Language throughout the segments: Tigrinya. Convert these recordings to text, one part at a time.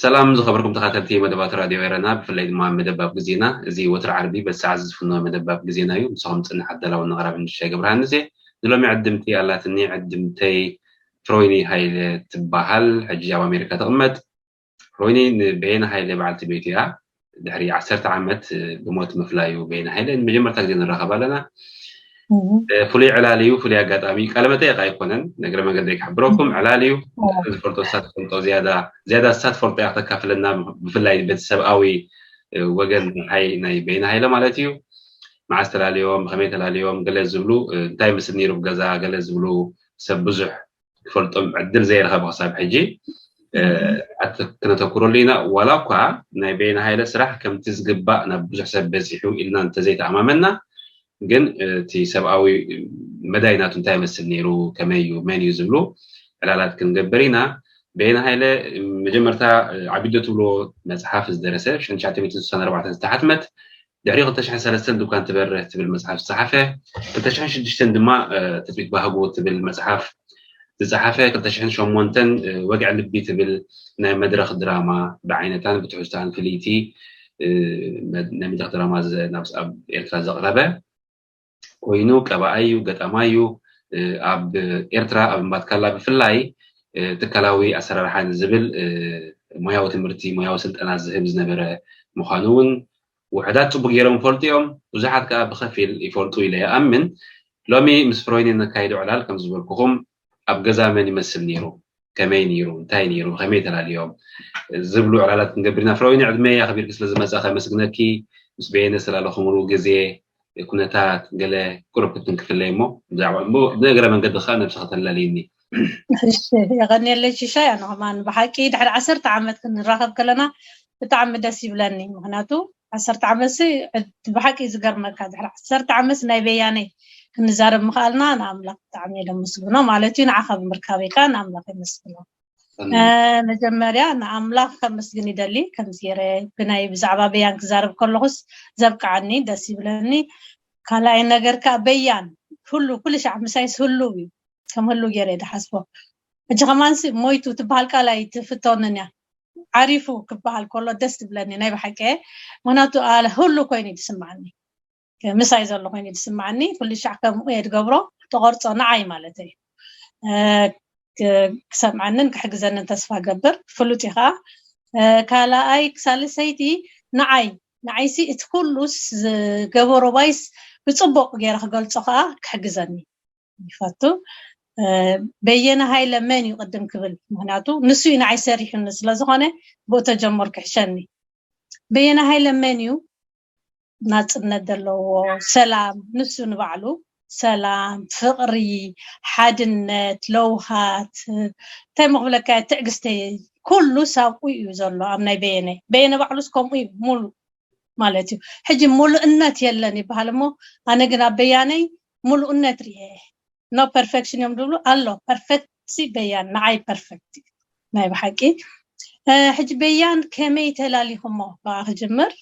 ሰላም ዝኸበርኩም ተኻተልቲ መደባት ራድዮ ኤረና፣ ብፍላይ ድማ መደብ ኣብ ግዜና። እዚ ወትሪ ዓርቢ በቲ ሰዓት ዝፍኖ መደብ ኣብ ግዜና እዩ። ምሳኹም ጽንሕ ኣዳላውን ኣቕራብን ንሻይ ገብረሃንስ እየ። ንሎሚ ዕድምቲ ኣላትኒ። ዕድምተይ ፍሮይኒ ሃይለ ትበሃል። ሕጂ ኣብ ኣሜሪካ ትቕመጥ። ፍሮይኒ ንበየነ ሃይለ በዓልቲ ቤቱ እያ። ድሕሪ ዓሰርተ ዓመት ብሞት ምፍላዩ በየነ ሃይለ ንመጀመርታ ግዜ ንራኸብ ኣለና። ፍሉይ ዕላል እዩ፣ ፍሉይ ኣጋጣሚ እዩ። ቃለ መጠየቅ ኣይኮነን፣ ንእግረ መንገደይ ክሕብረኩም። ዕላል እዩ። ዝፈልጦ ንሳ ትፈልጦ፣ ዝያዳ ዝያዳ ንሳ ትፈልጦ እያ ክተካፍለና፣ ብፍላይ በቲ ሰብኣዊ ወገን ናይ ናይ በይነ ሃይለ ማለት እዩ። መዓስ ተላልዮም፣ ብኸመይ ተላልዮም፣ ገለ ዝብሉ፣ እንታይ ምስል ነይሩ ብገዛ፣ ገለ ዝብሉ ሰብ ብዙሕ ክፈልጦም ዕድል ዘይረኸበ ክሳብ ሕጂ። ኣተ ክነተኩረሉ ኢና። ዋላ እኳ ናይ በይነ ሃይለ ስራሕ ከምቲ ዝግባእ ናብ ብዙሕ ሰብ በፂሑ ኢልና እንተዘይተኣማመና፣ ግን እቲ ሰብኣዊ መዳይ ናቱ እንታይ ይመስል ነይሩ፣ ከመይ እዩ፣ መን እዩ ዝብሉ ዕላላት ክንገብር ኢና። በየነ ሃይለ መጀመርታ ዓቢዶ ትብሎ መፅሓፍ ዝደረሰ ሽሕን ትሽዓተ ሚእትን ስሳን ኣርባዕተን ዝተሓትመት፣ ድሕሪ ክልተ ሽሕን ሰለስተን ድኳን ትበርህ ትብል መፅሓፍ ዝፀሓፈ፣ ክልተ ሽሕን ሽዱሽተን ድማ ትፅቢት ባህጉ ትብል መፅሓፍ ዝፀሓፈ፣ ክልተ ሽሕን ሸሞንተን ወግዒ ልቢ ትብል ናይ መድረኽ ድራማ ብዓይነታን ብትሕዝቶኣን ፍልይቲ ናይ መድረኽ ድራማ ኣብ ኤርትራ ዘቕረበ ኮይኑ፣ ቀባኣይ እዩ፣ ገጣማይ እዩ። ኣብ ኤርትራ ኣብ እምባትካላ ብፍላይ ትካላዊ ኣሰራርሓ ንዝብል ሞያዊ ትምህርቲ፣ ሞያዊ ስልጠና ዝህብ ዝነበረ ምዃኑ እውን ውሑዳት ጽቡቅ ገይሮም ይፈልጡ እዮም፣ ብዙሓት ከኣ ብኸፊል ይፈልጡ ኢለ ይኣምን። ሎሚ ምስ ፍሮይኒ ነካይዶ ዕላል ከም ዝበልኩኹም ኣብ ገዛ መን ይመስል ነይሩ፣ ከመይ ነይሩ፣ እንታይ ነይሩ፣ ከመይ ተላልዮም ዝብሉ ዕላላት ክንገብር ኢና። ፍሮይኒ ዕድመይ ኣኽቢርኪ ስለ ዝመጻ ከመስግነኪ፣ ምስ በየነ ዝተላለኹምሉ ግዜ፣ ኩነታት ገለ ቁሩብ ክትንክፍለይ እሞ ብዛዕባ እሞ ብእግረ መንገዲ ከኣ ነብስኺ ተላልይኒ። እሺ፣ የቐንየለይ ሽሻይ። ኣነ ከማን ብሓቂ ድሕሪ ዓሰርተ ዓመት ክንራኸብ ከለና ብጣዕሚ ደስ ይብለኒ። ምኽንያቱ ዓሰርተ ዓመትሲ እቲ ብሓቂ ዝገርመካ፣ ድሕሪ ዓሰርተ ዓመት ናይ በያነይ ክንዛረብ ምኽኣልና ንኣምላኽ ብጣዕሚ እየ ደመስግኖ ማለት እዩ። ንዓኻ ብምርካበይ ከኣ ንኣምላኽ የመስግኖ። እ፣ መጀመርያ ንኣምላኽ ከመስግን ይደሊ። ከምዚ ገይረ ብናይ ብዛዕባ በያን ክዛረብ ከለኹስ ዘብቅዓኒ ደስ ይብለኒ። ካልኣይ ነገር ከኣ በያን ህሉ፣ ኩሉ ሻዕ ምሳይስ ህሉ እዩ። ከም ህሉ ገይረ እየ ዝሓስቦ። ሕጂ ከማንሲ ሞይቱ ትበሃል ቃል ኣይትፍተወንን እያ። ዓሪፉ ክበሃል ከሎ ደስ ትብለኒ ናይ ብሓቂ እየ። ምኽንያቱ ኣለ ህሉ ኮይኑ እዩ ዝስምዓኒ። ምሳይ ዘሎ ኮይኑ እዩ ዝስምዓኒ። ኩሉ ሻዕ ከምኡ እየ ዝገብሮ፣ ተቆርጾ ንዓይ ማለት እዩ። እ፣ ክ-፣ ክሰምዓንን ክሕግዘንን ተስፋ ገብር። ፍሉጥ እዩ ኸዓ። እ፣ ካልኣይ፣ ሳልሰይቲ ንዓይ፣ ንዓይሲ እቲ ኩሉስ ዝገበሮ ባይስ ብጽቡቕ ገይረ ክገልጾ ኸዓ ክሕግዘኒ ይፈቱ። እ፣ በየነ ሃይለ መን እዩ ቅድም ክብል፣ ምኽንያቱ ንሱ እዩ ንዓይ ሰሪሑኒ ስለ ዝኾነ ብኡ ተጀመርኩ ይሕሸኒ። በየነ ሃይለ መን እዩ? ናጽነት ዘለዎ፣ ሰላም፣ ንሱ ንባዕሉ ሰላም፣ ፍቕሪ፣ ሓድነት፣ ለውሃት፣ እንታይ ምኽብለካ እየ፣ ትዕግስቲ፣ ኩሉ ሳብኡ እዩ ዘሎ ኣብ ናይ በየነ። በየነ ባዕሉስ ከምኡ እዩ፣ ሙሉእ ማለት እዩ። ሕጂ ሙሉእነት የለን ይበሃል እሞ፣ ኣነ ግን ኣብ በያነይ ሙሉእነት ርኤ። ኖ ፐርፌክሽን እዮም ዝብሉ፣ ኣሎ ፐርፌክት ሲ በያን፣ ንዓይ ፐርፌክት እዩ ናይ ብሓቂ። እ፣ ሕጂ በያን ከመይ ተላሊኹሞ ብኣ ክጅምር።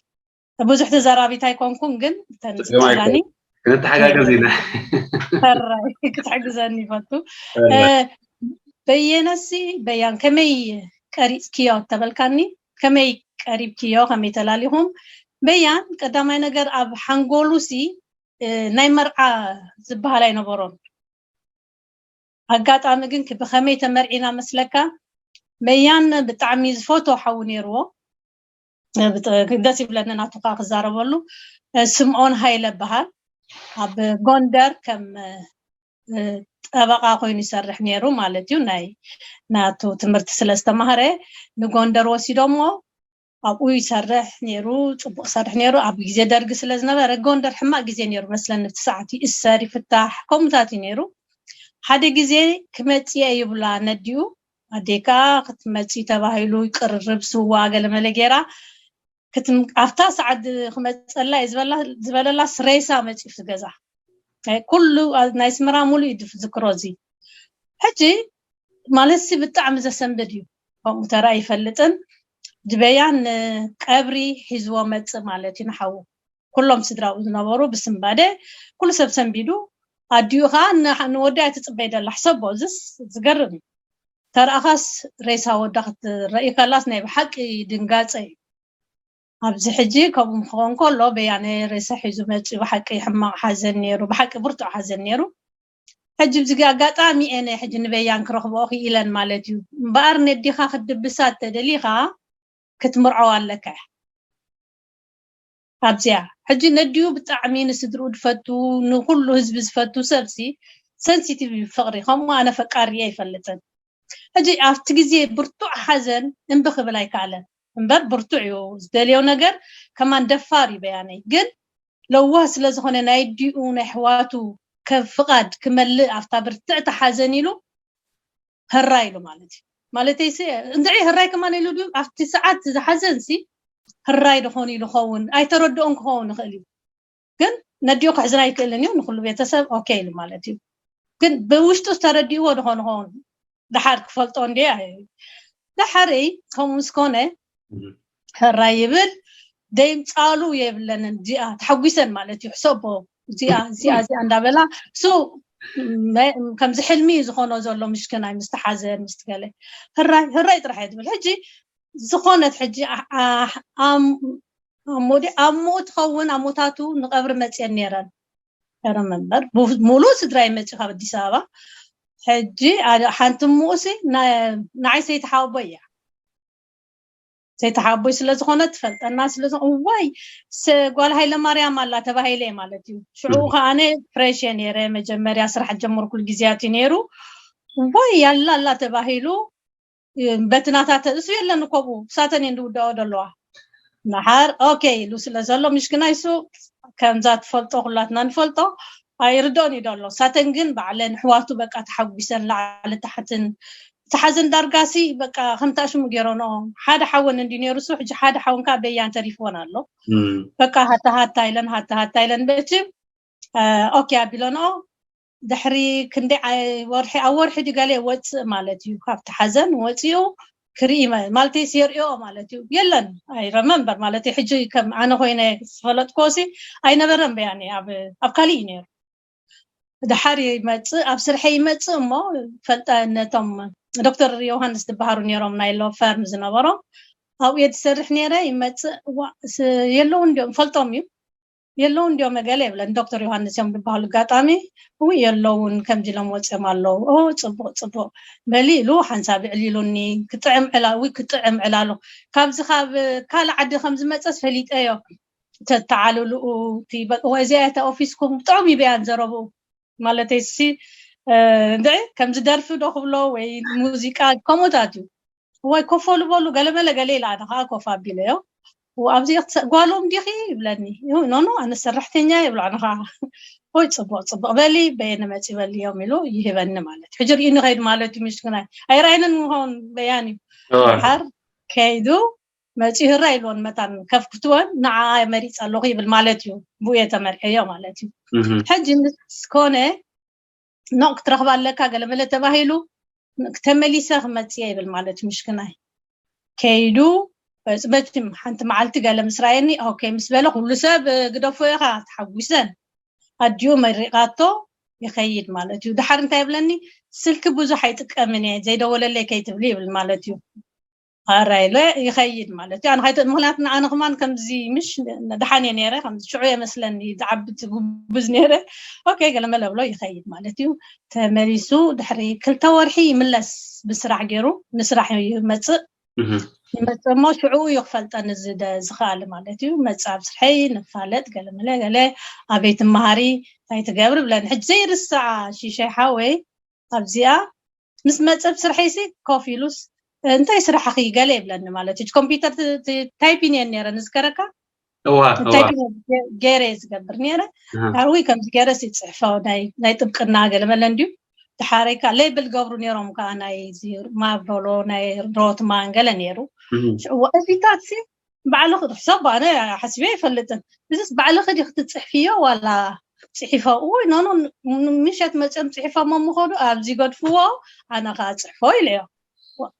ብዙሕ ተዛራቢት ኣይኮንኩን፣ ግን እተን ጸገም ዝቀላኒ ኣይኮነን። ክንተሓጋገዝ ኢና። ሕራይ ክትሕግዘኒ ይፈቱ። ሕራይ። እ፣ በየነሲ በያን ከመይ ቀሪጽክዮ ተበልካኒ፣ ከመይ ቀሪብክዮ፣ ከመይ ተላሊኹም? በያን ቀዳማይ ነገር ኣብ ሓንጎሉሲ፣ እ፣ ናይ መርዓ ዝበሃል ኣይነበሮን። ኣጋጣሚ ግን ክ-፣ ብኸመይ ተመርዒና መስለካ? በያን ብጣዕሚ ዝፈትዎ ሓው ነይርዎ። እ፣ ብጥ-፣ ደስ ይብለኒ ናቱ ከዓ ክዛረበሉ። እ፣ ስምዖን ሃይለ በሃል። ኣብ ጎንደር ከም፣ እ፣ ጠበቃ ኮይኑ ይሰርሕ ነይሩ ማለት እዩ። ናይ ናቱ ትምህርቲ ስለ ዝተማህረ ንጎንደር ወሲዶሞ። ኣብኡ ይሰርሕ ነይሩ፣ ፅቡቅ ይሰርሕ ነይሩ። ኣብ ግዜ ደርጊ ስለ ዝነበረ ጎንደር ሕማቅ ግዜ ነይሩ መስለኒ። እቲ ሰዓት ይእሰር ይፍታሕ ከምኡታት እዩ ነይሩ። ሓደ ግዜ ክመፅእ እየ ይብላ ነዲኡ፣ ኣዴካ ክትመፂ ተባሂሉ ይቅርርብ ስዋ ገለመለ ገይራ ክትም ኣብታ ሰዓት ክመፀላ እዩ ዝበላ ዝበለላስ ሬሳ መፂኡ እቲ ገዛ። ኩሉ ናይ ኣስመራ ሙሉእ እዩ ዝክሮ እዚ። ሕጂ ማለትሲ ብጣዕሚ ዘሰንብድ እዩ። ከምኡ ተራ ይፈልጥን ድበያን ቀብሪ ሒዝዎ መጽእ ማለት እዩ ንሓዉ። ኩሎም ስድራኡ ዝነበሩ ብስንባደ ኩሉ ሰብ ሰንቢዱ። ኣዲኡ ከዓ ንወዲ ኣይትፅበይ ደላ ሕሰቦ። እዚስ ዝገርም እዩ። ተረኣኻስ ሬሳ ወዳ ክትረኢ ከላስ ናይ ብሓቂ ድንጋፀ እዩ። ኣብዚ ሕጂ ከምኡ ክኸውን ከሎ በያነ ሬሳ ሒዙ መፅኡ ብሓቂ ሕማቕ ሓዘን ነይሩ፣ ብሓቂ ብርቱዕ ሓዘን ነይሩ። ሕጂ ብዚ ኣጋጣሚ እየ ናይ ሕጂ ንበያን ክረኽብኦ ክኢለን ማለት እዩ። እምበኣር ነዲኻ ክትድብሳ ተደሊኻ ክትምርዖ ኣለካ እያ። ኣብዚኣ ሕጂ ነዲኡ ብጣዕሚ ንስድርኡ ዝፈቱ ንኩሉ ህዝቢ ዝፈቱ ሰብሲ ሰንሲቲቭ እዩ ፍቅሪ። ከምኡ ኣነ ፈቃሪ እየ ኣይፈልጥን። ሕጂ ኣብቲ ግዜ ብርቱዕ ሓዘን እምቢ ክብል ኣይከኣለን እምበር ብርቱዕ እዩ ዝደልዮ ነገር ከማን ደፋር እዩ በያነይ ግን ለዋህ ስለ ዝኾነ ናይ ኣዲኡ ናይ ኣሕዋቱ ከም ፍቓድ ክመልእ ኣብታ ብርትዕቲ ሓዘን ኢሉ ህራይ ኢሉ ማለት እዩ። ማለተይሲ እንድዒ ህራይ ከማን ኢሉ ድዩ ኣብቲ ሰዓት ዝሓዘንሲ ህራይ ድኾን ኢሉ ኸውን ኣይተረድኦን ክኸውን ይኽእል እዩ። ግን ነዲኡ ከሕዝን ኣይክእልን እዩ። ንኩሉ ቤተሰብ ኦኬ ኢሉ ማለት እዩ። ግን ብውሽጡ ዝተረድእዎ ድኾን ኸውን ድሓር ክፈልጦ እንዲ። ድሓረይ ከምኡ ምስ ኮነ ሕራይ ይብል ደይምጻሉ የብለንን። እዚኣ ተሓጒሰን ማለት እዩ። ሕሰቦ እዚኣ እዚኣ እዚኣ እንዳበላ እሱ ከምዚ ሕልሚ እዩ ዝኾኖ ዘሎ ምሽክናይ ምስ ተሓዘን ምስ ትገለ ሕራይ ሕራይ ጥራሕ እየ ትብል። ሕጂ ዝኾነት ሕጂ ኣሞ ዲ ኣሞ ትኸውን ኣሞታቱ ንቐብሪ መፅየን ነይረን። ረ መንበር ሙሉእ ስድራ ይመፅኡ ካብ ኣዲስ ኣበባ። ሕጂ ሓደ- ሓንቲ ሙኡሲ ንዓይ ሰይቲ ሓወቦይ እያ። ሰይቲ ሓወቦይ ስለ ዝኾነት ትፈልጠና ስለ ዝኾ- እዋይ ስ- ጓል ሃይለ ማርያም ኣላ ተባሂለ እየ ማለት እዩ። ሽዑ ከዓነ ፍሬሽ እየ ነይረ መጀመርያ ስራሕ ጀመርኩሉ ግዜያት እዩ ነይሩ። እዋይ ያላ ኣላ ተባሂሉ በቲ ናታ ተእሱ የለን እኮ ብኡ ሳተን እየን ዝውዳኦ ዘለዋ። ንሓር ኦኬ ኢሉ ስለ ዘሎ ምሽክና ይሱ ከምዛ ትፈልጦ ኩላትና ንፈልጦ ኣይርድኦን እዩ ዘሎ። ሳተን ግን ባዕለን ኣሕዋቱ በቃ ተሓጒሰን ላዕሊ ታሕትን እቲ ሓዘን ዳርጋሲ በቃ ከምታ ሽሙ ገይሮንኦ ሓደ ሓወን እንዲ ነይሩ እሱ ሕጂ ሓደ ሓወን ከዓ በያን ተሪፍወን ኣሎ። በቃ ሃታ ሃታ ኢለን ሃታ ሃታ ኢለን በችም ኦኬ ኣቢለንኦ። ድሕሪ ክንደይ ኣይ- ወርሒ ኣብ ወርሒ ድገለ ወፅእ ማለት እዩ። ካብቲ ሓዘን ወፂኡ ክርኢ መ- ማለተይስ የርእዮ ማለት እዩ። የለን ኣይረመንበር ማለት ሕጂ ከም ኣነ ኮይነ ዝፈለጥኮሲ ኣይነበረን በያኒ ኣብ ኣብ ካሊእ እዩ ነይሩ። ድሓር ይመፅእ ኣብ ስርሐ ይመፅእ እሞ ፈልጠ ነቶም ዶክተር ዮሃንስ ዝበሃሩ ነይሮም ናይ ሎ ፈርም ዝነበሮም ኣብኡ እየ ዝሰርሕ ነይረ። ይመፅእ እዋ ስ- የለውን እንዲኦም ፈልጦም እዩ የለውን እንዲኦም መገለ የብለን ዶክተር ዮሃንስ እዮም ዝበሃሉ ኣጋጣሚ እው የለውን ከምዚ ኢሎም ወፅኦም ኣለዉ። ኦ ፅቡቅ ፅቡቅ በሊ ኢሉ ሓንሳብ ይዕሊሉኒ። ክጥዕም ዕላ እው ክጥዕም ዕላሉ ካብዚ ካብ ካልእ ዓዲ ከም ዝመፀስ ፈሊጠዮ። ተተዓልልኡ እቲ በ- ወይ እዚኣ እታ ኦፊስኩም ብጣዕሚ ይበያን ዘረብኡ ማለተይ ሲ እንደ ከምዚ ደርፊ ዶ ክብሎ ወይ ሙዚቃ ከምኡታት እዩ። ወይ ኮፍ በሉ በሉ ገለመለ ገለ ኢላ ኣነ ከዓ ኮፍ ኣቢለዮ። ኣብዚ ጓሎም ዲኺ ይብለኒ። ኖኖ ኣነ ሰራሕተኛ ይብሎ ኣነ ከዓ ወይ ፅቡቅ ፅቡቅ በሊ በየነ መፂ በልዮም ኢሉ ይህበኒ ማለት ሕጂ ርኢኒ ከይድ ማለት እዩ። ምሽክናይ ኣይረኣይንን ምኸውን በያን እዩ ሓር ከይዱ መፂኡ ህራ ኢልዎን መታን ከፍክትወን ንዓ መሪፅ ኣለኹ ይብል ማለት እዩ። ብኡ የተመርሐዮ ማለት እዩ። ሕጂ ምስ ኮነ ኖቅ ክትረኽባ ኣለካ ገለመለ ተባሂሉ ተመሊሰ ክመፅየ ይብል ማለት እዩ። ምሽክናይ ከይዱ በፅበችም ሓንቲ መዓልቲ ገለ ምስ ራየኒ ኦኬ ምስ በለ ኩሉ ሰብ ግደፎ ኢኻ ተሓጒሰን ኣዲኡ መሪቓቶ ይኸይድ ማለት እዩ። ድሓር እንታይ ይብለኒ ስልኪ ብዙሕ ኣይጥቀምን እየ ዘይደወለለይ ከይትብሊ ይብል ማለት እዩ። ኣራይለ ይኸይድ ማለት እዩ። ኣነ ምክንያቱ ንኣነ ከማን ከምዚ ምሽ ደሓን እየ ነይረ ከምዚ ሽዑ እየ መስለኒ ዝዓቢ ጉብዝ ነይረ። ኦኬ ገለመለ ብሎ ይኸይድ ማለት እዩ። ተመሊሱ ድሕሪ ክልተ ወርሒ ይምለስ ብስራሕ ገይሩ ንስራሕ ይመፅእ ይመፅእ እሞ ሽዑ እዩ ክፈልጠኒ ዝደ- ዝኽኣል ማለት እዩ። መፅእ ኣብ ስርሐይ ንፋለጥ ገለመለ ገለ ኣበይ ትመሃሪ እንታይ ትገብሪ ብለኒ ሕጂ ዘይርስዓ ሽሸይ ሓወይ ኣብዚኣ ምስ መፀ ብስርሐይሲ ኮፍ ኢሉስ እንታይ ስራሕኺ ገለ ይብለኒ ማለት እዩ። ኮምፒውተር ታይፒን እየ ነረ ንዝከረካ እዋ እዋ ታይፒን ገይረ እየ ዝገብር ነረ። ኣሃ። ኣርዊ ከምዚ ገይረ ይፅሕፎ ናይ ናይ ጥብቅና ገለ መለ እንድዩ። ድሓረይ ከዓ ሌብል ገብሩ ነይሮም ከዓ ናይ እዚ ማርዶሎ ናይ ሮትማን ገለ ነይሩ። እህ። ሽዑ እዚታት ሲ ባዕልኺ ሕሰብ ኣነ ሓስበ ኣይፈልጥን። እዚስ ባዕልኺ ዲኺ ትፅሕፍዮ ዋላ ፅሒፎ? እውይ ኖኖ ምሸት መፅኦም ፅሒፎሞ ምኾዱ ኣብዚ ገድፍዎ ኣነ ከዓ ፅሕፎ ኢለዮ።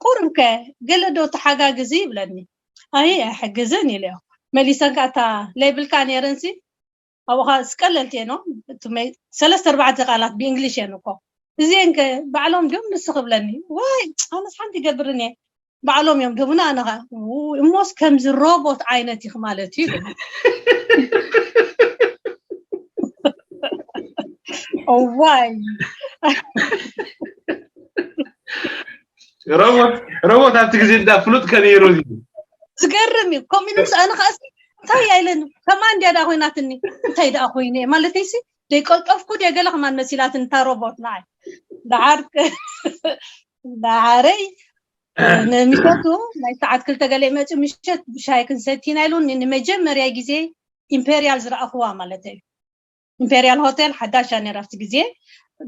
ቁሩብ ከ ገለ ዶ ተሓጋግዚ ይብለኒ። ኣይ ኣይሕግዝን ኢለዮ። መሊሰን ከዓ እታ ሌብልካ ነይረንሲ ኣብኡ ከዓ ዝቀለልቲ እየ ነው ሰለስተ ኣርባዕተ ቃላት ብእንግሊሽ እየን እኮ እዚአን ከ ባዕሎም ድዮም ንስ ክብለኒ ዋይ ኣነስ ሓንቲ ይገብርን እየ ባዕሎም እዮም ደቡና ኣነ ከዓ እሞስ ከምዚ ሮቦት ዓይነት ኢኽ ማለት እዩ እዋይ ሮቦት ሮቦት ኣብቲ ግዜ እንዳ ፍሉጥ ከነይሩ እዩ ዝገርም እዩ ኮሚኒስ ኣነ ከዓ እንታይ ኣይለን ከማን ድያ ደኣ ኮይናትኒ እንታይ ደኣ ኮይነ ማለተይሲ ደይቀልጠፍኩ ድየ ገለ ከማን መሲላትኒ እታ ሮቦት ንዓይ ደሓር ደሓረይ ንምሸቱ ናይ ሰዓት ክልተ ገለ ይመፅእ ምሸት ብሻይ ክንሰቲና ኢሉኒ ንመጀመርያ ግዜ ኢምፔርያል ዝረኣኽዋ ማለት እዩ ኢምፔርያል ሆቴል ሓዳሻ ነራ ኣብቲ ግዜ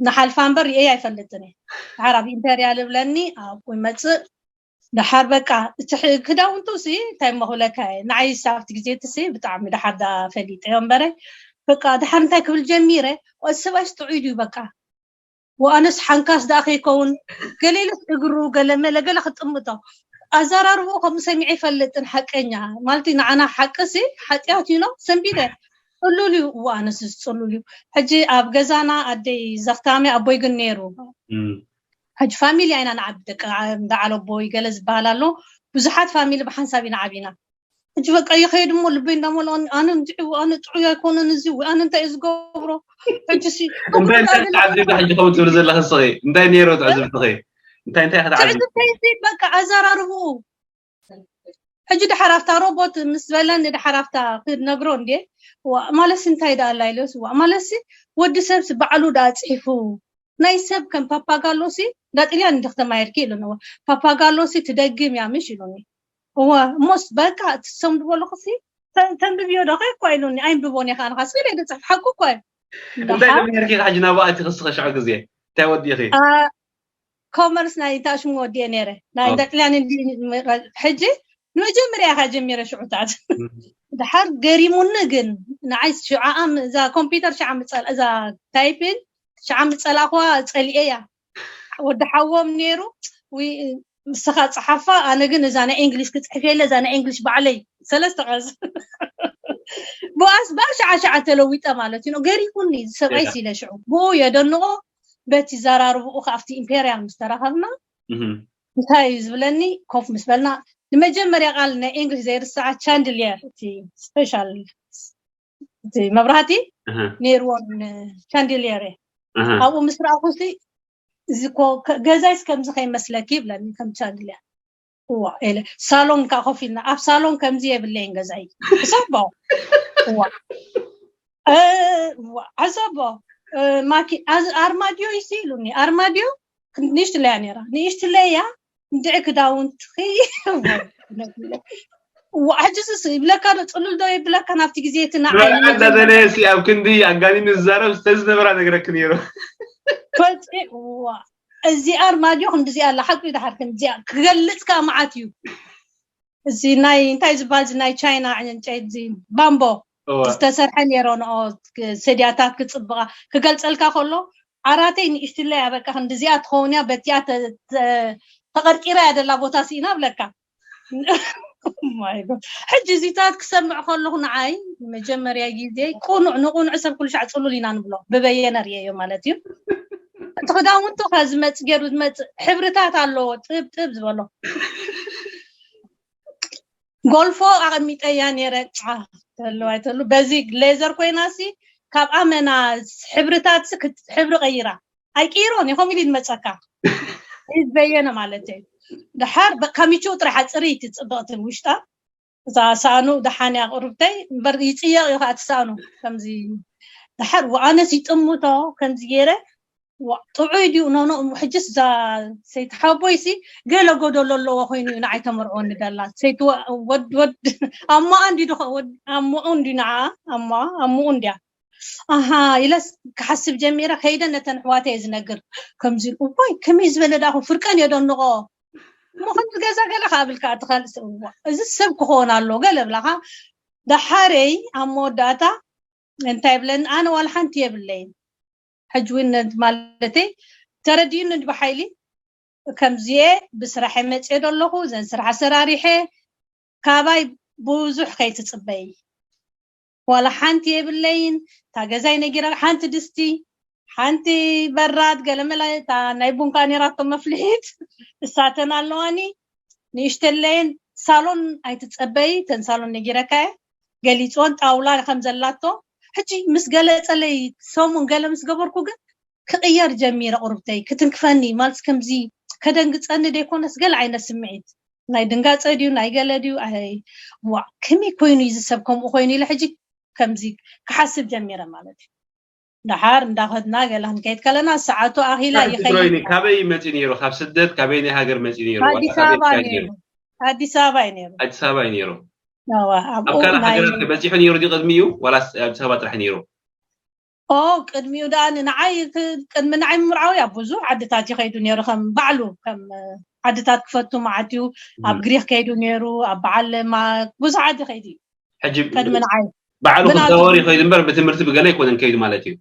ንሓልፋ እምበር ርእየ ኣይፈልጥን እየ ድሓር ኣብ ኢምፔርያል እብለኒ ኣብኡ ይመፅእ ድሓር በቃ እቲ ክዳውንቱ ሲ እንታይ መኽብለካ እየ ንዓይ ሲ ኣብቲ ግዜ እቲ ሲ ብጣዕሚ ድሓር ዳ ፈሊጠ እዮ እምበረ በቃ ድሓር እንታይ ክብል ጀሚረ ሰብኣይስ ጥዑይ ድዩ በቃ ወኣነስ ሓንካስ ደኣ ከይከውን ገሌለስ እግሩ ገለመለ ገለ ክጥምጦ ኣዘራርቦ ከምኡ ሰሚዐ ይፈልጥን ሓቀኛ ማለት ንዓና ሓቂ ሲ ሓጢኣት እዩ ነው ሰንቢደ ፅሉል እዩ እዋ ኣነስ ዝፅሉል እዩ ሕጂ ኣብ ገዛና ኣደይ ዘኽታሚ ኣቦይ ግን ነይሩ ሕጂ ፋሚሊ ኣይና ንዓቢ ደቂ እንዳ ዓለቦይ ገለ ዝበሃል ኣሎ ብዙሓት ፋሚሊ ብሓንሳብ ኢና ዓቢና ሕጂ በቃ ይኸይድ እሞ ልበይ እንዳመልኦ ኣነ እንዲዒ ኣነ ጥዑይ ኣይኮነን እዚ ኣነ እንታይ ዝገብሮ ሕጂ ሲ እንታይ እንታይ ክትዓዝቢ ሕጂ ከምኡ ትብሊ ዘለኺ ንስኺ እንታይ ነይሩ ትዕዝብትኺ እንታይ እንታይ ክትዓዝቢ ትዕዝብተይሲ በቃ ኣዘራርብኡ ሕጂ ድሓር ኣብታ ሮቦት ምስ በለኒ ድሓር ኣብታ ክነግሮ እንዴ ማለትሲ እንታይ ደኣ ኣላ ኢለስ ዋ ማለትሲ ወዲ ሰብሲ ባዕሉ ደኣ ፅሒፉ ናይ ሰብ ከም ፓፓጋሎሲ እንዳ ጥልያን እንዲ ክተማየርኪ ኢሉ ነዋ ፓፓጋሎሲ ትደግም እያ ምሽ ኢሉኒ እዋ እሞስ በቃ ትሰምዱ በለኹሲ ተንብብዮ ዶ ከ እኳ ኢሉኒ ኣይንብቦን እየ ከዓ ንኻስ ኢለ ደፅሕፍ ሓቁ እኳ እዩ እንታይ ተማሂርኪ ሕጂ ናብኣ እቲ ክስኸ ሽዑ ግዜ እንታይ ወዲእኺ ኮመርስ ናይ ታሽሙ ወዲኤ ነይረ ናይ እንዳ ጥልያን እንዲ ሕጂ ንመጀመርያ ኢኻ ጀሚረ ሽዑታት ድሓር ገሪሙኒ ግን ንዓይ ሽዓኣም እዛ ኮምፒውተር ሽዓ ምፀል እዛ ታይፕን ሽዓ ምፀላእኽዋ ፀሊኤ እያ ወዲ ሓዎም ነይሩ ንስኻ ፀሓፋ ኣነ ግን እዛ ናይ እንግሊሽ ክፅሕፍ የለ እዛ ናይ እንግሊሽ ባዕለይ ሰለስተ ቀዝ ብኣስ ብኣሽዓ ሽዓ ተለዊጠ ማለት እዩ ገሪሙኒ ሰብኣይ ሲለ ሽዑ ብኡ የደንቆ በቲ ዘራርብኡ ካብቲ ኢምፔርያል ምስ ተራኸብና እንታይ እዩ ዝብለኒ ኮፍ ምስ በልና ንመጀመርያ ቃል ናይ እንግሊሽ ዘይርስዓ ቻንድልየር እቲ ስፔሻል እቲ መብራህቲ ነይርዎም ቻንድልየር ኣብኡ ምስ ረኣኹሲ እዚ ገዛይስ ከምዚ ከይመስለኪ ይብለኒ ከም ቻንድልየር እዋ ኢለ ሳሎን ከዓ ኮፍ ኢልና ኣብ ሳሎን ከምዚ የብለይን ገዛይ ሕሰቦ እዋ እዋ ሕሰቦ ማኪ ኣርማድዮ ይሲ ኢሉኒ ኣርማድዮ ንእሽትለያ ነይራ ንእሽትለያ እንድዒ ክዳውንትኺ እዋ ሕጂ ስስ ይብለካ ዶ ፅሉል ዶ የብለካ ናብቲ ግዜ እቲ ንዓይ እንዳደለየ ሲ ኣብ ክንዲ ኣጋኒኑ ዝዛረብ ዝተዝነበራ ነግረክ ነይሩ ፈፂ እዋ እዚኣ ኣርማድዮ ክንዲዚኣ ኣላ ሓቂ ድሓር ክንዲዚኣ ክገልፅ ከዓ መዓት እዩ እዚ ናይ እንታይ ዝበሃል እዚ ናይ ቻይና ዕንጨይቲ እዚ ባምቦ ዝተሰርሐ ነይሮ ንኦ ሰድያታት ክፅብቃ ክገልፀልካ ከሎ ዓራተይ ንእሽትለይ ኣበቃ ክንዲዚኣ ትኸውን እያ በቲኣ ተቐርቂራ እያ ደላ ቦታ ስኢና ብለካ ሕጂ እዚታት ክሰምዕ ከለኹ ንዓይ መጀመርያ ግዜ ቁኑዕ ንቁኑዕ ሰብ ኩሉ ሻዕ ፅሉል ኢና ንብሎ ብበየነ ርእየዮ ማለት እዩ እቲ ክዳውንቱ ከ ዝመፅ ገይሩ ዝመፅእ ሕብርታት ኣለዎ ጥብ ጥብ ዝበሎ ጎልፎ ኣቐሚጠያ ነይረ ተሉ ኣይተሉ በዚ ሌዘር ኮይና ሲ ካብ ኣመና ሕብርታት ሕብሪ ቀይራ ኣይቅይሮን እዩ ከምኡ ኢሉ ዝመፀካ ዝበየነ ማለት እዩ ድሓር ካሚችው ጥራሕ ፅርይቲ ፅብቕቲ ውሽጣ እዛ ሳእኑ ደሓን እያ ቁርብተይ እምበር ይፅየቕ እዩ ከዓ ትሳእኑ ከምዚ ድሓር ወኣነስ ይጥምቶ ከምዚ ገይረ ጥዑይ ድዩ? ኖኖ። ሕጅስ እዛ ሰይቲ ሓቦይሲ ገለ ጎደሎ ኣለዎ ኮይኑ እዩ ንዓይ ተመርዕወኒ ደላ። ሰይቲ ወድ ወድ ኣሞኣ እንዲ ዶ ወድ ኣሞኡ እንዲ ንዓ ኣሞኣ ኣሞኡ እንዲያ። ኣሃ ኢለስ ክሓስብ ጀሚረ። ከይደ ነተን ኣሕዋተይ እየ ዝነግር። ከምዚ እዋይ ከመይ ዝበለ ዳኹ ፍርቀን የደንቆ። እሞ ከምዚ ገዛ ገለ ከኣብልካ ትኸልስ እዋ እዚ ሰብ ክኸውን ኣሎ ገለ ብላኻ። ደሓረይ ኣብ መወዳእታ እንታይ ብለን ኣነ ዋላ ሓንቲ የብለይን። ሕጂ እውን ማለተይ ተረዲኡኒ ብሓይሊ ከምዚየ ብስራሕ መፅየ ደለኹ ዘን ስራሕ ኣሰራሪሐ ካባይ ብዙሕ ከይትፅበይ። ዋላ ሓንቲ የብለይን። እታ ገዛይ ነጊራ ሓንቲ ድስቲ ሓንቲ በራድ ገለመላ እታ ናይ ቡንካ ነራቶ መፍልሒት እሳተን ኣለዋኒ። ንእሽተለየን ሳሎን ኣይትፀበይ ተን ሳሎን ነጊረካየ ገሊፅወን ጣውላ ከም ዘላቶ ሕጂ ምስ ገለፀለይ ሰሙን ገለ ምስ ገበርኩ ግን ክቕየር ጀሚረ። ቁርብተይ ክትንክፈኒ ማለት ከምዚ ከደንግፀኒ ደይኮነስ ገለ ዓይነት ስምዒት ናይ ድንጋፀ ድዩ ናይ ገለ ድዩ ዋ ከመይ ኮይኑ እዚ ሰብ ከምኡ ኮይኑ ኢለ ሕጂ ከምዚ ክሓስብ ጀሚረ ማለት እዩ። ደሓር እንዳኸድና ገለ ክንከይድ ከለና ሰዓቱ ኣኺላ ይኸይድ። ካበይ መፂ ነይሩ? ካብ ስደት ካበይ ናይ ሃገር መፂ ነይሩ? ኣዲስ ኣበባ ነይሩ። ኣዲስ ኣበባ እዩ ነይሩ። ኣዲስ ኣበባ እዩ ነይሩ። ኣብ ካልእ ሃገራት በፂሑ ነይሩ ድዩ ቅድሚኡ ዋላስ ኣዲስ ኣበባ ጥራሕ ነይሩ? ኦ ቅድሚኡ ደኣ ንዓይ ቅድሚ ንዓይ ምምርዓው ያ ብዙሕ ዓድታት ይኸይዱ ነይሩ ከም ባዕሉ ከም ዓድታት ክፈቱ መዓት እዩ። ኣብ ግሪክ ከይዱ ነይሩ ኣብ በዓል ብዙሕ ዓዲ ከይዱ እዩ። ሕጂ ቅድሚ ንዓይ ባዕሉ ክዛወር ይኸይዱ እምበር ብትምህርቲ ብገለ ኣይኮነን ከይዱ ማለት እዩ።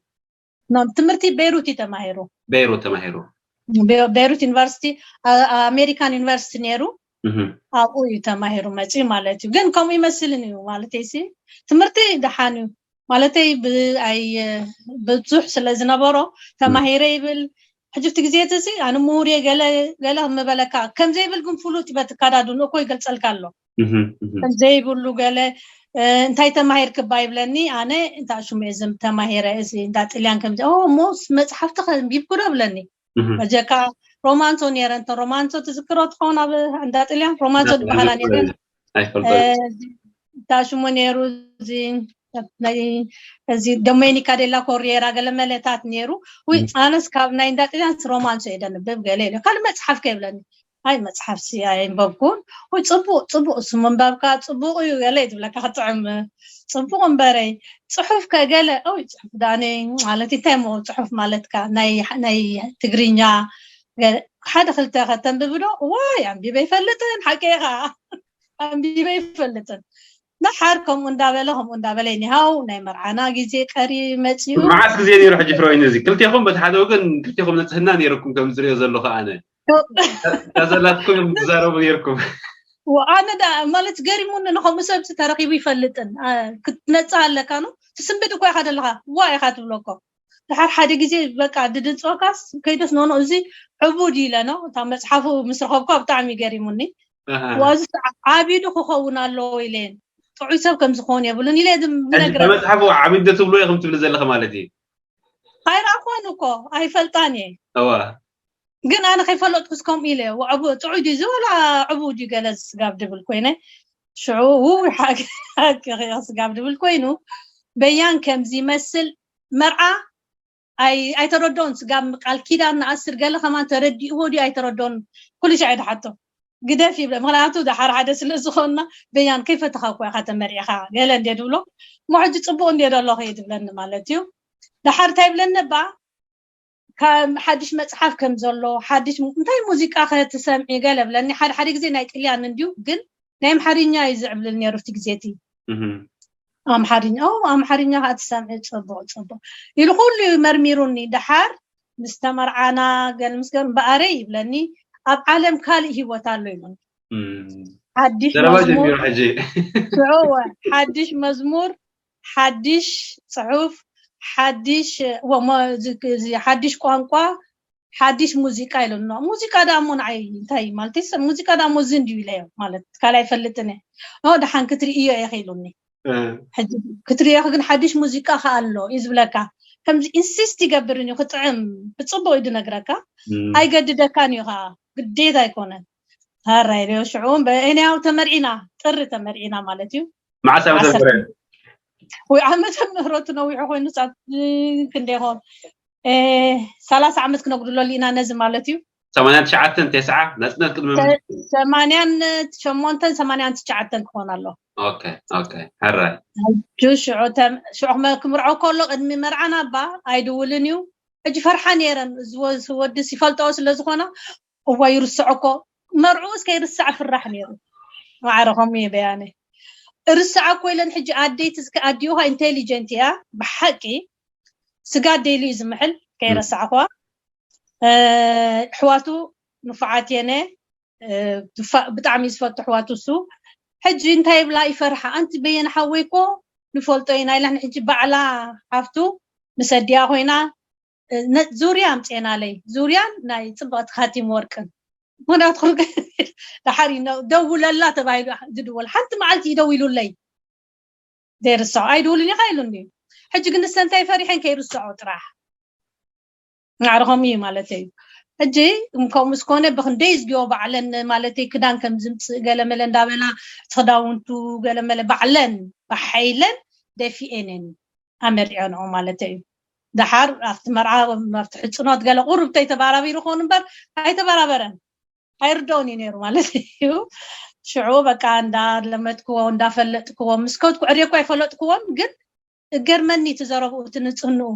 ትምህርቲ ቤይሩት እዩ ተማሂሩ። ቤይሩት ተማሂሩ። ቤይሩት ዩኒቨርሲቲ ኣሜሪካን ዩኒቨርሲቲ ነይሩ። ኣብኡ እዩ ተማሂሩ መፅኡ ማለት እዩ። ግን ከምኡ ይመስልን እዩ ማለት ሲ ትምህርቲ ደሓን እዩ ማለተይ ብኣይ ብዙሕ ስለ ዝነበሮ ተማሂረ ይብል። ሕጂ እቲ ግዜ እቲ ሲ ኣነ ምሁር እየ ገለ ገለ ምበለካ ከምዘይብል ግን ፍሉጥ ይበትካዳዱን እኮ ይገልፀልካ ኣሎ። ከምዘይብሉ ገለ እንታይ ተማሂርክባ ይብለኒ። ኣነ እንታ ሽሙ እየ ዝም ተማሂረ እዚ እንዳ ጥልያን ከምዚ ሞስ መፅሓፍቲ ከንቢብኩ ዶ ብለኒ። በጀካ ሮማንሶ ነይረ እንተ ሮማንሶ ትዝክሮ ትኸውን ኣብ እንዳ ጥልያን ሮማንሶ ዝበሃላ ነይረ። እንታይ ሽሙ ነይሩ እዚ ዶሜኒካ ዴላ ኮሪየራ ገለ መለታት ነይሩ። ውይ ኣነስ ካብ ናይ እንዳ ጥልያንስ ሮማንሶ እየ ደንብብ ገለ ኢለ ካልእ መፅሓፍ ከይብለኒ። ኣይ መፅሓፍሲ ኣየንበብኩን። ወይ ፅቡቅ ፅቡቅ እሱ ምንባብካ ፅቡቅ እዩ ገለ እዩ ትብለካ ክጥዕም ፅቡቅ እምበረይ። ፅሑፍ ከገለ ኦይ ፅሑፍ ዳኒ ማለት እንታይ ሞ ፅሑፍ ማለትካ ናይ ናይ ትግርኛ ሓደ ክልተ ከተንብብ ዶ? ዋይ ኣንቢበ ይፈልጥን ሓቂ ኢኻ። ኣንቢበ ይፈልጥን። ደሓር ከምኡ እንዳበለ ከምኡ እንዳበለ ይኒሃው ናይ መርዓና ግዜ ቀሪ መፅኡ። መዓስ ግዜ ነይሩ ሕጂ ፍረወይኒ እዚ ክልቴኹም በቲ ሓደ ወገን ክልቴኹም ንፅህና ነይርኩም ከም ዝሪኦ ዘለኹ ኣነ እዛ ዘላትኩም እዮም ትዛረቡ ነይርኩም። ኣነ ዳ ማለት ገሪሙኒ ንከምኡ ሰብሲ ተረኪቡ ይፈልጥን ክትነፅእ ኣለካ ኖ ትስንብድ እኮ ኢካ ዘለካ ዋ ኢካ ትብለኮ። ድሓር ሓደ ግዜ በቃ ድድንፅወካስ ከይደስ ኖኖ እዚ ዕቡድ ኢለ ኖ እታ መፅሓፉ ምስ ረከብኳ ብጣዕሚ ገሪሙኒ። ዋዚ ዓቢዱ ክኸውን ኣለዎ ኢለን ጥዑይ ሰብ ከም ዝኸውን የብሉን ኢለ ዝነግረ መፅሓፉ ዓቢዱ ትብሎ ኢኹም ትብሊ ዘለካ ማለት እዩ። ኣይረኣኳን እኮ ኣይፈልጣን እየ። እዋ ግን ኣነ ከይፈለጥኩስ ከምኡ ኢለ ወዕቡ ጥዑይ ድዩ ዝበላ ዕቡ ድዩ ገለ ስጋብ ድብል ኮይነ ሽዑ ውይ ሓቂ ስጋብ ድብል ኮይኑ በያን ከምዚ ይመስል መርዓ ኣይተረድኦን ስጋብ ቃል ኪዳን ንኣስር ገለ ከማን ተረዲእዎ ድዩ ኣይተረድኦን ኩሉ ሻዕ ድሓቶ ግደፍ ይብለ ምክንያቱ ድሓር ሓደ ስለ ዝኾንና በያን ከይፈተኻ እኮ ኢኻ ተመሪዕኻ ገለ እንደ ድብሎ እሞ ሕጂ ፅቡቅ እንደ ደሎ ከይድብለኒ ማለት እዩ። ድሓር እንታይ ይብለኒ ባ ካብ ሓድሽ መፅሓፍ ከም ዘሎ ሓድሽ እንታይ ሙዚቃ ከ ትሰምዒ ገለ ብለኒ ሓደ ሓደ ግዜ ናይ ጥልያን እንድዩ ግን ናይ ኣምሓርኛ እዩ ዝዕብልል ነይሩ እቲ ግዜ እቲ ኣምሓርኛ ኣምሓርኛ ከዓ ትሰምዒ ፅቡቅ ፅቡቅ ኢሉ ኩሉ እዩ መርሚሩኒ ድሓር ምስ ተመርዓና ገለ ምስ ገ በኣረይ ይብለኒ ኣብ ዓለም ካልእ ሂወት ኣሎ ኢሉኒ ሓድሽ መዝሙር ሽዑ ሓድሽ መዝሙር ሓድሽ ፅሑፍ ሓድሽ ሓድሽ ቋንቋ ሓድሽ ሙዚቃ ኢሉኒ ሙዚቃ ዳሞ ንዓይ እንታይ ማለት ሙዚቃ ዳሞ እዚ እንድዩ ኢለዮ ማለት ካልእ ኣይፈልጥን እየ ደሓን ክትርእዮ ኢኺ ኢሉኒ ክትርእዮ ግን ሓድሽ ሙዚቃ ከ ኣሎ እዩ ዝብለካ ከምዚ ኢንሲስት ይገብርን እዩ ክጥዕም ብፅቡቅ እዩ ዝነግረካ ኣይገድደካን እዩ ከዓ ግዴታ ኣይኮነን ታራይ ሪዮ ሽዑ በእንያው ተመርዒና ጥሪ ተመርዒና ማለት እዩ መዓስ ዓመተ ምህረት ወይ ዓመተ ምህረቱ ነዊሑ ኮይኑ ሳት ክንደይ ኾን እ፣ ሰላሳ ዓመት ክነጉድለሉ ኢና ነዚ ማለት እዩ። ሰማንያን ትሽዓተን፣ ተስዓ፣ ናጽነት ቅድሚ ሰ- ሰማንያን ሸሞንተን ሰማንያን ትሽዓተን ክኾን ኣሎ። ኦኬ፣ ኦኬ፣ ሕራይ። ሕጂ ሽዑ ተም- ሽዑ ክመ- ክምርዖ ከሎ ቅድሚ መርዓና እባ ኣይድውልን እዩ። ሕጂ ፈርሓ ነይረን፣ እዚ ወ- ወዲ ይፈልጦ ስለ ዝኾና፣ እዋ ይርስዖ እኮ፣ መርዑ እስከ ይርሳዕ ፍራሕ ነይሩ። ማዕረ ከምኡ እዩ በያነ። እርሳዕ እኮ ኢለን። ሕጂ ኣደይቲ እስከ ኣዲኡኻ ኢንቴሊጀንት እያ ብሓቂ። ስጋ ደይሉ እዩ ዝምሕል፣ ከይረሳዕኳ። እ፣ ኣሕዋቱ ንፉዓት የነ፣ እ፣ ትፋ- ብጣዕሚ ዝፈቱ ኣሕዋቱ እሱ። ሕጂ እንታይ ይብላ ይፈርሓ፣ ኣንቲ በየነ ሓወይ እኮ ንፈልጦ ኢና ኢላ። ሕጂ ባዕላ ሓፍቱ ምስ ኣዲኣ ኮይና፣ እ፣ ነ- ዙርያ ኣምፅኤናለይ፣ ዙርያን ናይ ፅብቕቲ ካቲም ወርቅን። ምክንያቱ ደሓር እዩ ደውለላ ተባሂሉ ዝድወል፣ ሓንቲ መዓልቲ ይደው ኢሉለይ ዘይርሳዖ ኣይድውልን ኢኻ ኢሉኒ። ሕጂ ግን ንሰ እንታይ ፈሪሐን ከይርሳዖ ጥራሕ ማዕረ ከምኡ እዩ ማለት እዩ። ሕጂ ከምኡ ስኮነ ብክንደይ ዝጊኦ ባዕለን ማለት ክዳን ከም ዝምፅእ ገለመለ እንዳበላ፣ እቲ ክዳውንቱ ገለመለ ባዕለን ብሓይለን ደፊኤነን ኣመሪዖንኦ ማለት እዩ። ደሓር ኣብቲ መርዓ ኣብቲ ሕፅኖት ገለ ቁሩብ ተይተባራቢሩ ክኾን እምበር ኣይተባራበረን። ኣይርደውን እዩ ነይሩ ማለት እዩ። ሽዑ በቃ እንዳለመድክዎ እንዳፈለጥክዎ ምስ ከድኩ ዕርየ እኮ ኣይፈለጥክዎን፣ ግን እገርመኒ እቲ ዘረብኡ እቲ ንፅህንኡ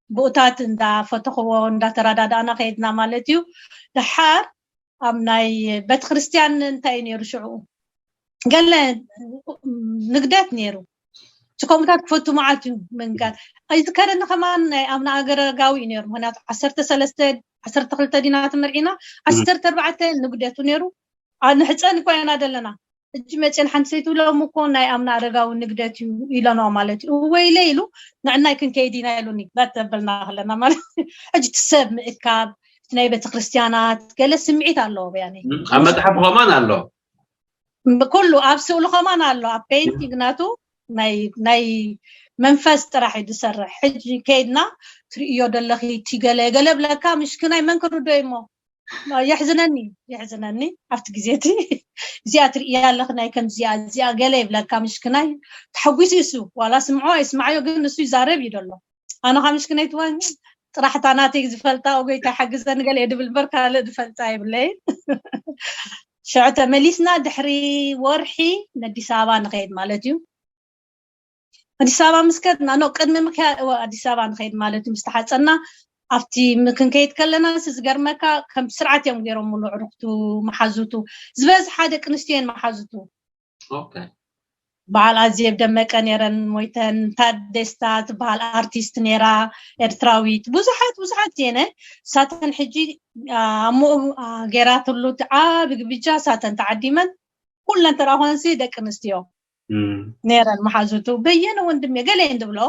ብኡታት እንዳፈተኽዎ እንዳተረዳዳእና ከይድና ማለት እዩ። ደሓር ኣብ ናይ ቤተክርስትያን እንታይ እዩ ነይሩ ሽዑ ገለ ንግደት ነይሩ። እቲ ከምኡታት ክፈቱ መዓት እዩ ምንጋር ኣይዝከረኒ። ከማን ናይ ኣብነ ኣገረጋዊ እዩ ነይሩ። ምክንያቱ ዓሰርተ ሰለስተ ዓሰርተ ክልተ ዲና ትምርዒና፣ ዓሰርተ ኣርባዕተ ንግደቱ ነይሩ። ንሕፀን እኳ ኢና ዘለና። እጂ መፅን ሓንቲ ሰይቲ ብሎም እኮ ናይ ኣምና ኣረጋዊ ንግደት እዩ ኢለኖ ማለት እዩ። ወይለ ኢሉ ንዕናይ ክንከይድ ኢና ኢሉኒ። ዳተበልና ከለና ማለት እዩ። ሕጂ እቲ ሰብ ምእካብ እቲ ናይ ቤተክርስትያናት ገለ ስምዒት ኣለዎ። ያኔ ኣብ መፅሓፍ ከማን ኣሎ። ኩሉ ኣብ ስእሉ ከማን ኣሎ። ኣብ ፔይንቲንግ ናቱ ናይ ናይ መንፈስ ጥራሕ እዩ ዝሰርሕ። ሕጂ ከይድና ትርእዮ ደለኺ እቲ ገለ ገለ ብለካ ምሽክናይ መን ክርዶ እሞ የሕዝነኒ የሕዝነኒ። ኣብቲ ግዜ እቲ እዚኣ ትርእያ ኣለኺ ናይ ከምዚኣ እዚኣ ገለ ይብለካ ምሽክናይ። ተሐጒሱ እሱ ዋላ ስምዖ ኣይስምዓዮ ግን ንሱ ይዛረብ እዩ ደሎ። ኣነ ካብ ምሽክነይ ትወን ጥራሕታ ናተይ ዝፈልጣ ኦጎይታ ሓግዘኒ ገለ እየ ድብል እምበር ካልእ ዝፈልጣ የብለይን። ሽዑ ተመሊስና ድሕሪ ወርሒ ንኣዲስ ኣበባ ንኸይድ ማለት እዩ። ኣዲስ ኣበባ ምስ ከድና ኖ ቅድሚ ምክያ- እወ፣ ኣዲስ ኣበባ ንኸይድ ማለት እዩ። ምስ ተሓፀና ኣብቲ ም- ክንከይድ ከለና ስ- ዝገርመካ ከም ስርዓት እዮም ገይሮምሉ ኣዕሩኽቱ መሓዙቱ ዝበዝሓ ደቂ ኣንስትዮ እየን መሓዙቱ። ኦኬ። በዓል ኣዜብ ደመቀ ነይረን ሞይተን፣ ታደስታ ትበሃል ኣርቲስት ነይራ ኤርትራዊት፣ ብዙሓት ብዙሓት እየን። ሳተን ሕጂ ኣሞኡ ገይራትሉ እቲ ዓቢ ግብጃ ሳተን ተዓዲመን ኩለን ተረኣ ኮንሲ ደቂ ኣንስትዮ እም፣ ነይረን መሓዙቱ። በየነ ወንድሜ ገለ እየን ዝብሎ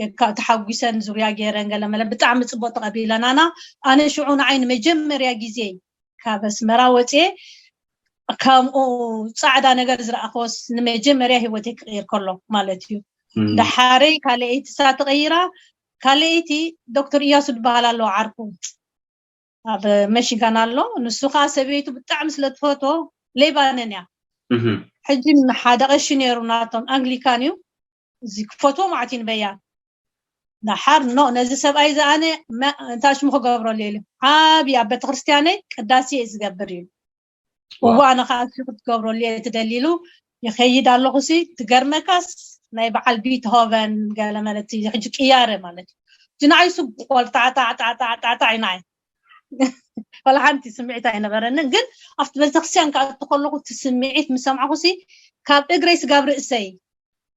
የካ- ተሓጒሰን ዙርያ ገይረን ገለ መለ ብጣዕሚ ፅቡቅ ተቐቢለናና። ኣነ ሽዑ ንዓይ ንመጀመርያ ግዜ ካብ ኣስመራ ወፅየ ከምኡ ፃዕዳ ነገር ዝረኣኸወስ ንመጀመርያ ህይወተይ ክቕይር ከሎ ማለት እዩ። እም፣ ደሓረይ ካልኣይቲ እሳ ተቐይራ። ካልኣይቲ ዶክተር እያሱ ዝበሃል ኣለዎ ዓርኩ ኣብ መሽጋን ኣሎ። ንሱ ከዓ ሰበይቱ ብጣዕሚ ስለ ትፈትዎ ሌባነን እያ። እም፣ ሕጂ ሓደ ቀሺ ነይሩ ናቶም ኣንግሊካን እዩ። እዚ ክፈትዎ ማለት እዩ ንበያን። ደሓር ኖ ነዚ ሰብኣይ ዝኣነ መ- እንታይ ሽሙ ክገብረሉ ኢሉ ዓብዪ ኣብ ቤተክርስትያነይ ቅዳሴ እዩ ዝገብር ኢሉ። እዋ ኣነ ከዓ እሱ ክትገብረሉ እየ ትደሊ ኢሉ ይኸይድ ኣለኹ። ሲ ትገርመካስ ናይ በዓል ቢትሆቨን ገለ ማለት እዩ። ሕጂ ቅያረ ማለት እዩ። እዚ ንዓይ እሱ ቆልጣዕጣዕጣዕጣዕጣዕ እዩ ንዓይ። ዋላ ሓንቲ ስምዒት ኣይነበረንን፣ ግን ኣብቲ ቤተክርስትያን ክኣቱ ከለኹ እቲ ስምዒት ምስ ሰማዕኹ ሲ ካብ እግረይ ስጋብ ርእሰይ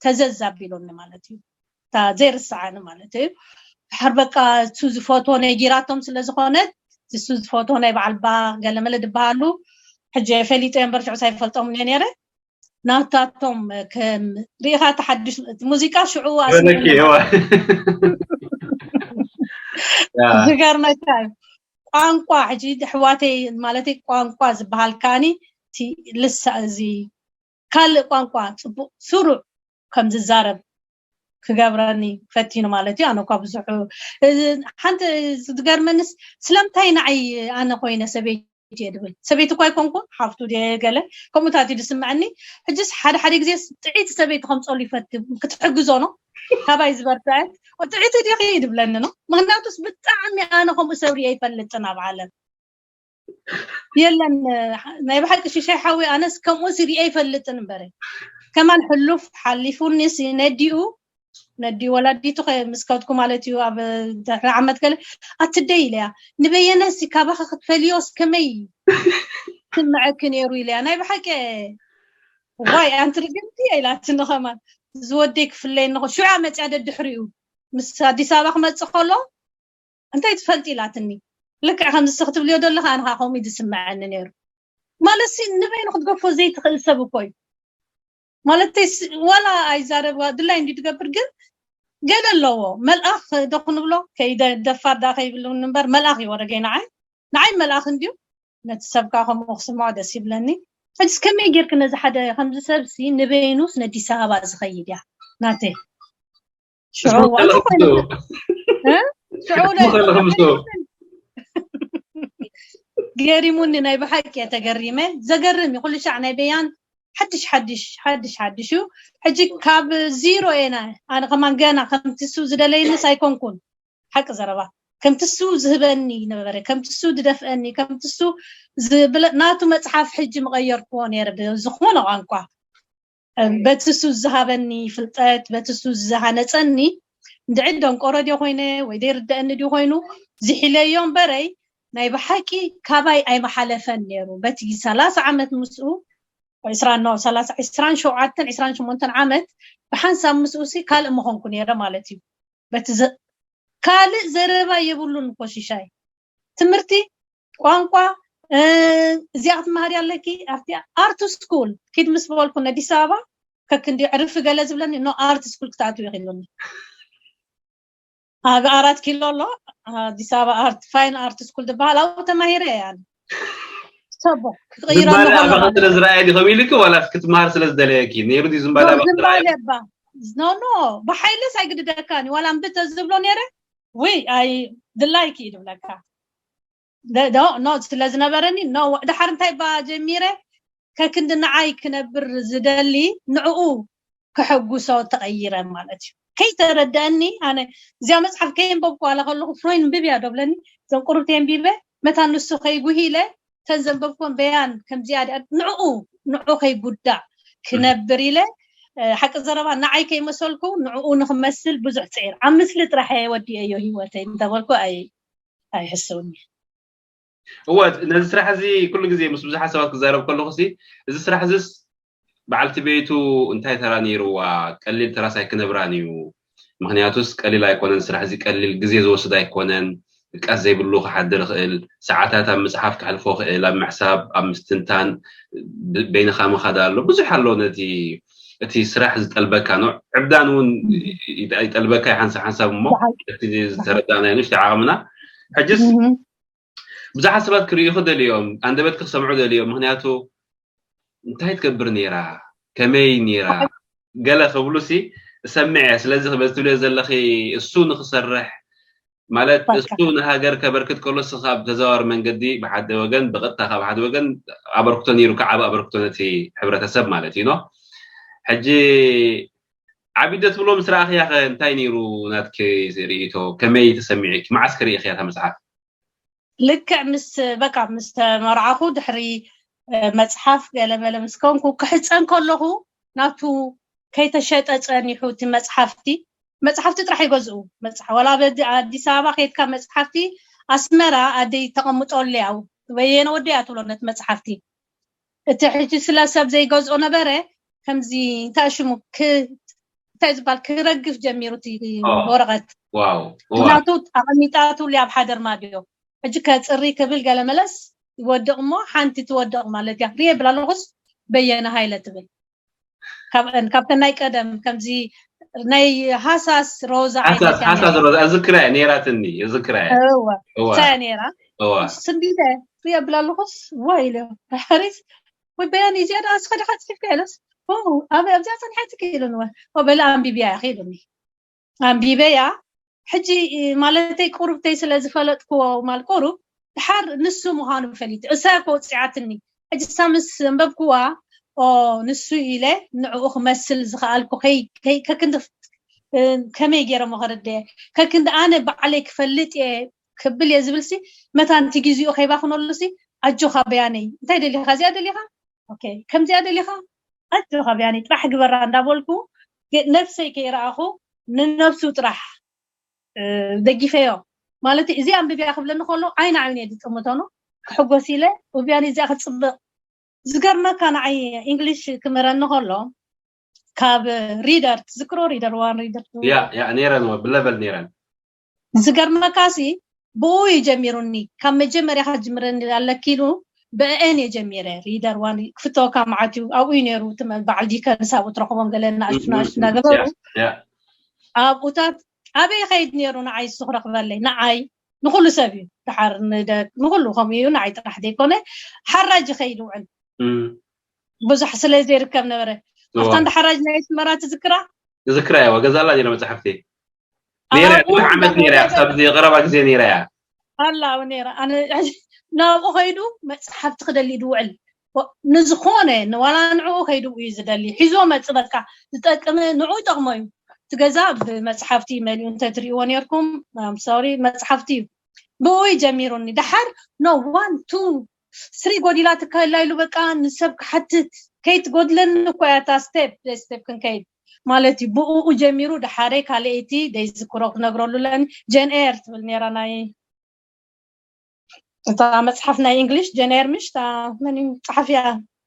ተዘዝ ኣቢሉኒ ማለት እዩ። እታ ዘይርስዓኒ ማለት እዩ። ድሓር በቃ እሱ ዝፈትዎ ነጊራቶም ስለ ዝኾነት እሱ ዝፈትዎ ናይ በዓል ባ ገለመለ ዝበሃሉ ሕጂ ፈሊጠ እምበር ሽዑ ሳይፈልጦም እየ ነይረ። ናታቶም ከም ሪኢኻ ተሓድሽ እቲ ሙዚቃ ሽዑ በለኪ፣ እዋ። ያ። ዝገርመካ እዩ። ቋንቋ ሕጂ ኣሕዋተይ ማለተይ ቋንቋ ዝበሃል ከኣኒ እቲ ልሳ እዚ ካልእ ቋንቋ ፅቡቅ ስሩዕ ከም ዝዛረብ ክገብረኒ ፈቲኑ ማለት እዩ። ኣነ እኳ ብዙሕ እዚ ሓንቲ ዝገርመንስ ስለምንታይ ንዓይ ኣነ ኮይነ ሰበይቲ እየ ድብል ሰበይቲ እኳ ኣይኮንኩን ሓፍቱ ድየ ገለ ከምኡታት እዩ ዝስምዐኒ። ሕጅስ ሓደ ሓደ ግዜ ጥዒቲ ሰበይቲ ከምፀሉ ይፈትም ክትሕግዞ ነው ካባይ ዝበርትዐት ጥዕቲ ዲኺ ይድብለኒ ነው። ምክንያቱስ ብጣዕሚ ኣነ ከምኡ ሰብ ሪአ ይፈልጥን ኣብ ዓለም የለን። ናይ ብሓቂ ሽሻይ ሓዊ ኣነስ ከምኡስ ሪአ ይፈልጥን እምበረ ከማን ሕሉፍ ሓሊፉኒስ ነዲኡ ነዲኡ ወላዲቱ ምስ ከድኩ ማለት እዩ። ኣብ ድሕሪ ዓመት ገለ ኣትደይ ኢለያ ንበየነሲ ካባኸ ክትፈልዮስ ከመይ ትምዐኪ ነይሩ ኢለያ። ናይ ብሓቂ ዋይ ኣንቲ ርግምቲ ኢላትኒ ከማን ዝወደይ ክፍለይ እንኾ ሽዑ መፅያ ደድሕሪኡ ምስ ኣዲስ ኣበባ ክመፅእ ከሎ እንታይ ትፈልጥ ኢላትኒ። ልክዕ ከምዚ ክትብልዮ ዘለካ ኣነ ከምኡ ዝስምዐኒ ነይሩ። ማለት ሲ ንበይኑ ክትገፎ ዘይትኽእል ሰብ እኮ እዩ። ማለተይ ዋላ ኣይዛረብ ድላይ እንዲ ትገብር ግን ገለ ኣለዎ። መልኣኽ ዶ ክንብሎ ከይደ ደፋር ዳ ከይብልውን እምበር መልኣኽ እዩ ወረገይ ንዓይ ንዓይ መልኣኽ እንድዩ። ነቲ ሰብ ከዓ ከምኡ ክስምዖ ደስ ይብለኒ። ሕጅስ ከመይ ጌርክ ነዚ ሓደ ከምዚ ሰብሲ ንበይኑስ ነዲስ ኣበባ ዝኸይድ እያ ናተይ ሽዑ ሽዑ ገሪሙኒ ናይ ብሓቂ እየ ተገሪመ። ዘገርም እዩ ኩሉ ሻዕ ናይ በያን ሓድሽ ሓድሽ ሓድሽ ሓድሽ እዩ። ሕጂ ካብ ዚሮ እየ ኣነ ከማን ገና ከምቲ ሱ ዝደለይንስ ኣይኮንኩን ሓቂ ዘረባ ከምቲ ሱ ዝህበኒ ነበረ ከምቲ ሱ ዝደፍአኒ ከምቲ ሱ ዝብለ ናቱ መፅሓፍ ሕጂ ምቐየርክዎ ነይረ ብዝኾነ ቋንቋ በቲ ሱ ዝሃበኒ ፍልጠት በቲ ሱ ዝሃነፀኒ እንድዒ ደንቆሮ ድዮ ኮይነ ወይ ዘይርደአኒ ድዩ ኮይኑ ዝሒለዮ እምበረይ ናይ ብሓቂ ካባይ ኣይመሓለፈን ነይሩ በቲ ሰላሳ ዓመት ምስኡ ዕስራን ዕስራን ሸውዓተን ዕስራን ሸሞንተን ዓመት ብሓንሳብ ምስኡ ሲ ካልእ ምኾንኩ ነይረ ማለት እዩ። በቲ ካልእ ዘረባ የብሉን እኮ ሽሻይ ትምህርቲ ቋንቋ እዚኣ ክትመሃሪ ኣለኪ ኣብቲ ኣርት ስኩል ኪድ ምስ በልኩ ነዲስ ኣበባ ከክንዲ ዕርፊ ገለ ዝብለኒ ኖ ኣርት ስኩል ክትኣትዊ ይኽእሉኒ ኣብ ኣራት ኪሎ ኣሎ ኣዲስ ኣበባ ኣርት ፋይን ኣርት ስኩል ዝበሃል ኣብኡ ተማሂረ እየ ኣነ ሰቦ ክቕይሮ ዝማሬ ኣለኹ ኣባኻ ማለት ስለ እዩ። ዝረኣየ ድዩ ከሚሉኪ ዋላስ ክትመሃር ስለ ዝደለየኪ ነይሩ ድዩ ዝምባሌ ኖ ኣባኻ ዝረኣየ ዝምባሌ እባ ኖ ኖ ብሓይልስ ኣይግድደካን እዩ ዋላ እምቢ ተዝብሎ ነይረ ውይ ኣይ ድላይኪ እዩ ዝብለካ ደ- ዶ- ኖ ስለ ዝነበረኒ ኖ ድሓር እንታይ ባ ጀሚረ ከክንዲ ንዓይ ክነብር ዝደሊ ንዕኡ ከሐጉሶ ተቐይረ ማለት እዩ። ከይተረደአኒ ኣነ እዚኣ መፅሓፍ ከየንበብኩ ዋላ ከለኹ ፍሮይን እንብብ እያ ዶብለኒ እዞም ቁሩብ ተየንቢበ መታን ንሱ ከይጉሂለ ተን ዘንበብኩን በያን ከምዚኣ ድኣ ንዕኡ ንዑ ከይጉዳእ ክነብር ኢለ ሓቂ ዘረባ ንዓይ ከይመሰልኩ ንዕኡ ንክመስል ብዙሕ ፅዒር ኣብ ምስሊ ጥራሕ እየ ወዲኤዮ ሂወተይ እንተበልኩ ኣይ ኣይሕስውኒ እወ ነዚ ስራሕ እዚ ኩሉ ግዜ ምስ ብዙሓት ሰባት ክዛረብ ከለኹ ሲ እዚ ስራሕ እዚስ በዓልቲ ቤቱ እንታይ ተራ ነይርዋ ቀሊል ተራስ ኣይክነብራን እዩ ምክንያቱስ ቀሊል ኣይኮነን ስራሕ እዚ ቀሊል ግዜ ዝወስድ ኣይኮነን ድቃስ ዘይብሉ ክሓድር ይኽእል ሰዓታት ኣብ ምፅሓፍ ከሕልፎ ይኽእል ኣብ ምሕሳብ ኣብ ምስትንታን በይንኻ ምኻድ ኣሎ ብዙሕ ኣሎ ነቲ እቲ ስራሕ ዝጠልበካ ነው ዕብዳን እውን ይጠልበካ ሓንሳብ ሓንሳብ እሞ እቲ ዝተረዳእናዮ ንሽተ ዓቕምና ሕጅስ ብዙሓት ሰባት ክርእዩ ክደልዮም ኣንደበት ክሰምዑ ደልዮም ምክንያቱ እንታይ ትገብር ነይራ ከመይ ነይራ ገለ ክብሉ ሲ እሰምዕ እየ ስለዚ በዚ ትብልዮ ዘለኺ እሱ ንክሰርሕ ማለት እሱ ንሃገር ከበርክት ከሎ እሱ ካብ ተዘዋዋሪ መንገዲ ብሓደ ወገን ብቐጥታ ካብ ሓደ ወገን ኣበርክቶ ነይሩ ከዓቢ ኣበርክቶ ነቲ ሕብረተሰብ ማለት እዩ ሕጂ ዓቢደ ትብሎ ምስ ረኣኽያ ኸ እንታይ ነይሩ ናትኪ ርእይቶ ከመይ ተሰሚዑኪ መዓስ ክርእኽያ እታ መጽሓፍ ልክዕ ምስ በቃ ምስ ተመርዓኹ ድሕሪ መጽሓፍ ገለመለ ምስ ኮንኩ ክሕፀን ከለኹ ናቱ ከይተሸጠ ፀኒሑ እቲ መፅሓፍቲ መፅሓፍቲ ጥራሕ ይገዝኡ መፅሓ ወላ በዲ ኣዲስ ኣበባ ከይድካ መፅሓፍቲ ኣስመራ ኣደይ ተቐምጠሉ ያው በየነ ወደያ ትብሎ ነቲ መፅሓፍቲ እቲ ሕጂ ስለ ሰብ ዘይገዝኦ ነበረ ከምዚ እንታይ ሽሙ እንታይ ዝበሃል ክረግፍ ጀሚሩ እቲ ወረቐት ምክንያቱ ኣቐሚጣትሉ ኣብ ሓደ ኣርማድዮ ሕጂ ከፅሪ ክብል ገለ መለስ ይወድቕ እሞ ሓንቲ ትወድቕ ማለት እያ ሪየ ብላ ኣለኹስ በየነ ሃይለ ትብል ካብተን ናይ ቀደም ከምዚ ናይ ሃሳስ ሮዛ ዓይነት ሃሳስ ሮዛ እዝክራ እያ ነይራትኒ እዝክራ እያ እዋ እሳ እያ ነይራ ስንቢደ ሪየ ብላ ኣለኹስ ዋ ኢለ ሓሪስ ወይ በያን እዚኣ ደኣ እስኻ ዲኻ ፅሒፍካ ኢለስ ኣብዚኣ ፀኒሓ ትክ ኢሉኒ ወ በለ ኣንቢብያ ኢኺ ኢሉኒ ኣንቢበያ ሕጂ ማለተይ ቁሩብተይ ስለ ዝፈለጥክዎ ማል ቁሩብ ድሓር ንሱ ምዃኑ ፈሊጡ እሳ እኮ ውፅዓትኒ ሕጂ እሳ ምስ ኣንበብክዋ ኦ ንሱ ኢለ ንዕኡ ክመስል ዝኸኣልኩ ከክንዲ ከመይ ገይረ ሞ ከረድየ? ከክንዲ ኣነ ባዕለይ ክፈልጥ እየ ክብል እየ ዝብል ሲ፣ መታን እቲ ግዜኡ ከይባኽነሉ ሲ፣ ኣጆኻ በያነይ፣ እንታይ ደሊኻ? እዚኣ ደሊኻ? ኦኬ፣ ከምዚኣ ደሊኻ? ኣጆኻ በያነይ ጥራሕ ግበራ እንዳበልኩ፣ ነፍሰይ ከይረኣኹ ንነብሱ ጥራሕ ደጊፈዮ። ማለት እዚ ኣንብብያ ክብለኒ ከሎ ዓይኒ ዓይኑ እየ ዝጥምቶ ነው። ክሕጎስ ኢለ፣ ውብያኒ እዚኣ ክትፅብቕ። ዝገርመካ ንዓይ እንግሊሽ ክምህረኒ ከሎ ካብ ሪደር ትዝክሮ? ሪደር ዋን፣ ሪደር ቱ። ያ ያ ነይረን ወ ብለበል ነይረን። ዝገርመካ ሲ ብኡ እዩ ጀሚሩኒ። ካብ መጀመርያ ከጅምረኒ ኣለኪ ኢሉ ብአኤን እየ ጀሚረ። ሪደር ዋን ክፍተወካ መዓት እዩ። ኣብኡ እዩ ነይሩ። እቲ መ- በዓል ዲከንስ ኣብኡ ትረኽቦም ገለ ናእሽቱ ናእሽቱ እናገበሩ ያ ኣብኡታት ኣበይ ከይድ ነይሩ ንዓይ እሱ ክረኽበለይ? ንዓይ ንኹሉ ሰብ እዩ። ድሓር ንደቅ ንኹሉ ከምኡ እዩ። ንዓይ ጥራሕ ዘይኮነ ሓራጅ ይኸይድ ይውዕል። እም፣ ብዙሕ ስለ ዘይርከብ ነበረ። እዋ። ኣብታ እንዳ ሓራጅ ናይ ኣስመራ ትዝክራ? ዝክራ እያ ወገዛላ ነይረ መፅሓፍቲ ነይረ ኣብኡ ብዙሕ ዓመት ነይረ እያ እንዳገዛ- ክሳብ እዚ ቀረባ ግዜ ነይረ እያ ኣላ ኣብ ነይራ። ኣነ ናብኡ ከይዱ መፅሓፍቲ ክደሊ ድውዕል። ወ- ንዝኾነ ንዋላ ንዕኡ ከይዱ እዩ ዝደሊ። ሒዞ መፅ በቃ ዝጠቅም ንዕኡ ይጠቅሞ እዩ። እቲ ገዛ ብመፅሓፍቲ መሊኡ እንተትሪእዎ ነርኩም፣ ኣም ሶሪ፣ መፅሓፍቲ እዩ። ብኡ እዩ ጀሚሩኒ። ድሓር ኖ ዋን ቱ ስሪ ጎዲላ ትካላ ኢሉ በቃ ንሰብ ክሓትት ከይትጎድለኒ እኮ እያ እታ ስቴፕ ስቴፕ ክንከይድ ማለት እዩ። ብኡ ጀሚሩ ድሓረይ ካልኣይቲ ደይዝክሮ ክነግረሉ ለኒ ጀን ኤር ትብል ነይራ ናይ እታ መፅሓፍ ናይ እንግሊሽ ጀን ኤር ምሽ እታ መን እዩ ፀሓፊያ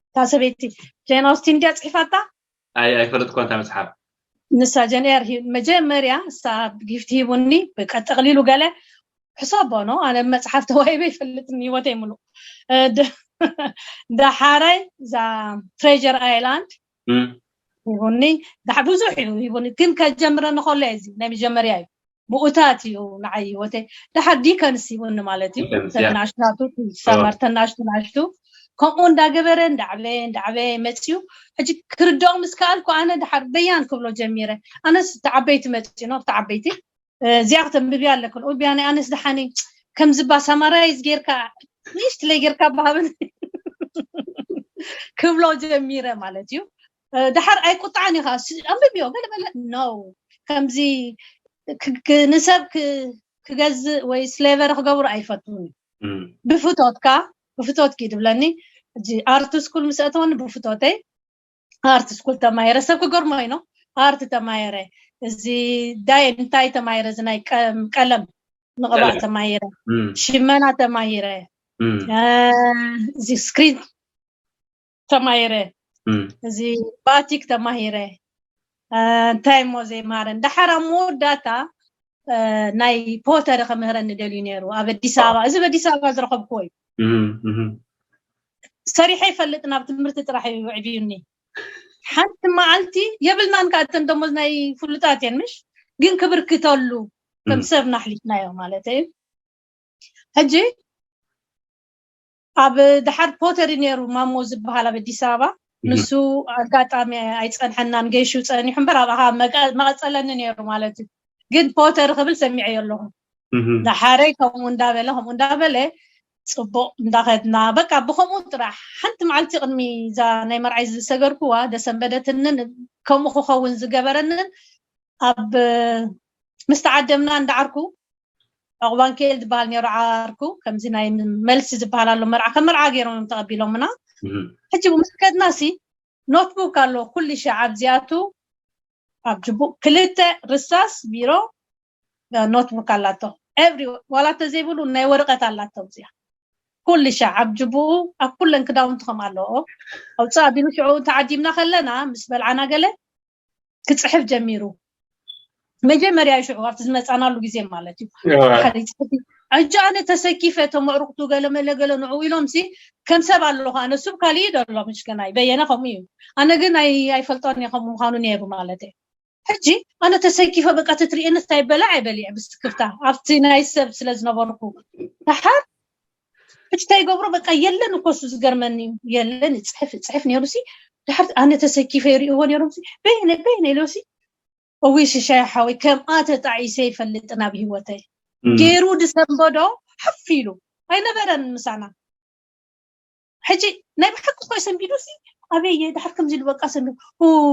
እታ ሰበይቲ ጀን ኣውስቲን እንድያ ፅሒፋታ ኣይ ኣይፈልጥኮ እንታ መፅሓፍ ንሳ ጀን ኤር ሂ- መጀመርያ እሳ ጊፍት ሂቡኒ ብቀ ጠቕሊሉ ገለ ሕሰቦ ነው ኣነ መፅሓፍ ተዋሂበ ይፈልጥን ህይወተይ ሙሉእ እ፣ ደ- ደሓራይ እዛ ትሬጀር ኣይላንድ እም፣ ሂቡኒ ዳሕ ብዙሕ እዩ ሂቡኒ ግን ከጀምረኒ ከሎ እዚ ናይ መጀመርያ እዩ ብኡታት እዩ ንዓይ ህይወተይ ደሓር ዲከንስ ሂቡኒ ማለት እዩ ዲከንስ፣ ያ። ተናሽናቱ ሰመር ተናሽቱ ናሽቱ ከምኡ እንዳገበረ እንዳዕበ እንዳዕበ መፅዩ ሕጂ ክርድኦም ምስ ከኣልኩ ኣነ ደሓር በያን ክብሎ ጀሚረ ኣነስ ተዓበይቲ መፅዩ ነው ተዓበይቲ እዚኣ ክተንብብያ ኣለክን ኡቢያ ናይ ኣነስ ደሓኒ ከምዚ ባ ሳማራይዝ ጌርካ ንእሽትለይ ጌርካ ባሃብን ክብሎ ጀሚረ ማለት እዩ ድሓር ኣይቁጣዓን ኢኻ ኣንብብዮ ገለ በለ ነው ከምዚ ንሰብ ክገዝእ ወይ ስሌቨሪ ክገብሩ ኣይፈቱን ብፍቶትካ ብፍቶትኪ ድብለኒ ኣርት ስኩል ምስ ኣተወኒ ብፍቶተይ ኣርት ስኩል ተማሂረ ሰብ ክገርሞ ኢኖ ኣርት ተማሂረ እዚ ዳይ እንታይ ተማሂረ እዚ ናይ ቀለም ንቕባእ ተማሂረ ሽመና ተማሂረ እዚ ስክሪን ተማሂረ እዚ ባቲክ ተማሂረ እንታይ እሞ ዘይምሃረን ዳሓር ኣብ መወዳእታ ናይ ፖተሪ ከምህረኒ ደልዩ ነይሩ ኣብ ኣዲስ ኣበባ እዚ ኣብ ኣዲስ ኣበባ ዝረኸብክዎ እዩ ሰሪሐ ይፈልጥ ናብ ትምህርቲ ጥራሕ እዩ ኣዕብዩኒ ሓንቲ መዓልቲ የብልናን ከዓ እተን ደሞዝ ናይ ፍሉጣት እየን ምሽ ግን ክብርክተሉ ከም ሰብ ናሕሊፍናዮ ማለት እዩ ሕጂ ኣብ ድሓር ፖተሪ ነይሩ ማሞ ዝበሃል ኣብ ኣዲስ ኣበባ ንሱ ኣጋጣሚ ኣይፀንሐናን ገይሹ ፀኒሑ እምበር ኣብኣ መቐፀለኒ ነይሩ ማለት እዩ ግን ፖተሪ ክብል ሰሚዐዮ ኣለኹ ዳሓረይ ከምኡ እንዳበለ ከምኡ እንዳበለ ፅቡቅ እንዳኸድና በቃ ብከምኡ ጥራሕ ሓንቲ መዓልቲ ቅድሚ እዛ ናይ መርዓይ ዝሰገርኩዋ ደሰንበደትንን ከምኡ ክኸውን ዝገበረንን ኣብ ምስ ተዓደምና እንዳዓርኩ ዕቑባንኬል ዝበሃል ነይሩ ዓርኩ ከምዚ ናይ መልሲ ዝበሃል ኣሎ መርዓ ከም መርዓ ገይሮም እዮም ተቐቢሎምና ሕጂ ምስ ከድና ሲ ኖትቡክ ኣሎ ኩሉ ሻዕ ኣብዚኣቱ ኣብ ጅቡእ ክልተ ርሳስ ቢሮ ኖትቡክ ኣላቶ ኤቭሪ ዋላ ተዘይብሉ ናይ ወረቀት ኣላቶ ኣብዚኣ ኩሉ ሻዕ ኣብ ጅቡኡ ኣብ ኩለን ክዳውንቲ ከም ኣለዎ ኣውፅእ ኣቢሉ ሽዑ ተዓዲምና ከለና ምስ በልዓና ገለ ክፅሕፍ ጀሚሩ መጀመርያ ሽዑ ኣብቲ ዝመፃናሉ ግዜ ማለት እዩ ሓደ ይፅሕፍ ሕጂ ኣነ ተሰኪፈ እቶም ኣዕሩቕቱ ገለ መለ ገለ ንዕኡ ኢሎም ሲ ከም ሰብ ኣለኹ ኣነ ሱብ ካሊእ ዶ ኣሎ ምሽከናይ በየነ ከምኡ እዩ ኣነ ግን ኣይፈልጦን እየ ከምኡ ምዃኑ ነይሩ ማለት እዩ ሕጂ ኣነ ተሰኪፈ በቃ ተትሪእንስ ኣይበልዕ ኣይበሊዕ ብስክፍታ ኣብቲ ናይ ሰብ ስለ ዝነበርኩ ደሓር ሕጂ እንታይ ይገብሮ በቃ የለን እኮ እሱ ዝገርመኒ እዩ የለን ይፅሕፍ ይፅሕፍ ነይሩ ሲ ደሓር ኣነ ተሰኪፈ ይርእዎ ነይሮም ሲ በይነ በይነ ኢሎ ሲ እውይ ሽሻይ ሓወይ ከምኣ ተጣዒሰ ይፈልጥን ኣብ ሂወተይ ገይሩ ድሰንበዶ ሓፍ ኢሉ ኣይነበረን ምሳና ሕጂ ናይ ብሓቂ እኮ ሰንቢዱ ሲ ኣበየ ድሓር ከምዚ ኢሉ በቃ ሰንቢዱ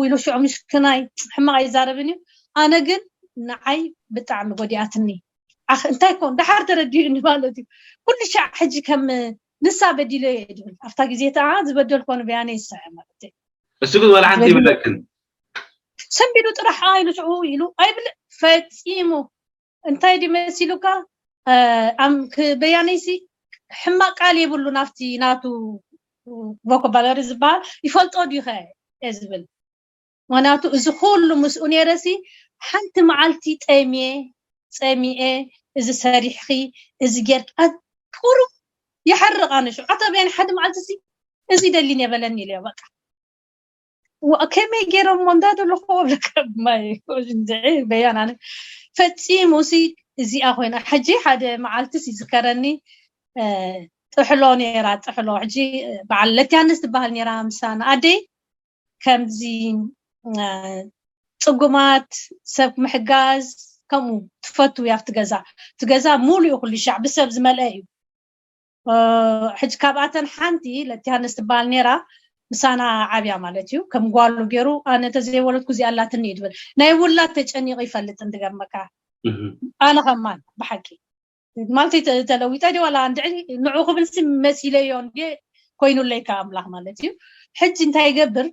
ኢሉ ሽዑ ምሽክናይ ሕማቕ ኣይዛረብን እዩ ኣነ ግን ንዓይ ብጣዕሚ ጎዲኣትኒ። ኣኽ እንታይ ኮን ደሓር ተረዲኡኒ ማለት እዩ። ኩሉ ሻዕ ሕጂ ከም ንሳ በዲለ እየ ድብል ኣብታ ግዜ ተኣ ዝበደልኮ ንበያነ ይሰዐ ማለት እዩ። እሱ ግን ዋላ ሓንቲ ይብለክን ሰንቢዱ ጥራሕ ኢሉ ሽዑ ኢሉ ኣይብል ፈጺሙ እንታይ ድዩ መሲሉካ? በያነይሲ ሕማቅ ቃል የብሉ ናብቲ ናቱ ቮኮባለሪ ዝበሃል ይፈልጦ ድዩ ከ እየ ዝብል። ምክንያቱ እዚ ኩሉ ምስኡ ነይረሲ ሓንቲ መዓልቲ ጠሚየ ጸሚኤ እዚ ሰሪሕኺ እዚ ጌርኪ ቁሩብ ይሓርቕ ኣነ ሽዑ ኣታ በያን ሓደ መዓልቲ ሲ እዚ ደሊን የበለኒ ኢለ በቃ ከመይ ገይሮሞ እንዳደለኹ ብለካ ማይ እንድዒ በያን ኣነ ፈፂሙ ሲ እዚኣ ኮይና ሕጂ ሓደ መዓልትስ ይዝከረኒ ጥሕሎ ነይራ ጥሕሎ ሕጂ በዓል ለትያንስ ትበሃል ነይራ ምሳና ኣደይ ከምዚ ፅጉማት ሰብ ምሕጋዝ ከምኡ ትፈቱ እያ ኣብቲ ገዛ እቲ ገዛ ሙሉ እዩ ኩሉ ሻዕ ብሰብ ዝመልአ እዩ ሕጂ ካብኣተን ሓንቲ ለቲሃንስ ትበሃል ነይራ ምሳና ዓብያ ማለት እዩ ከም ጓሉ ገይሩ ኣነ ተዘይወለድኩ እዚኣ ኣላትኒ እዩ ትብል ናይ ውላድ ተጨኒቑ ይፈልጥ እንትገርመካ ኣነ ከማን ብሓቂ ማለተይ ተለዊጠ ድዩ ዋላ እንድዒ ንዑ ክብል ሲ መሲለዮ እንዴ ኮይኑለይ ከ ኣምላኽ ማለት እዩ ሕጂ እንታይ ይገብር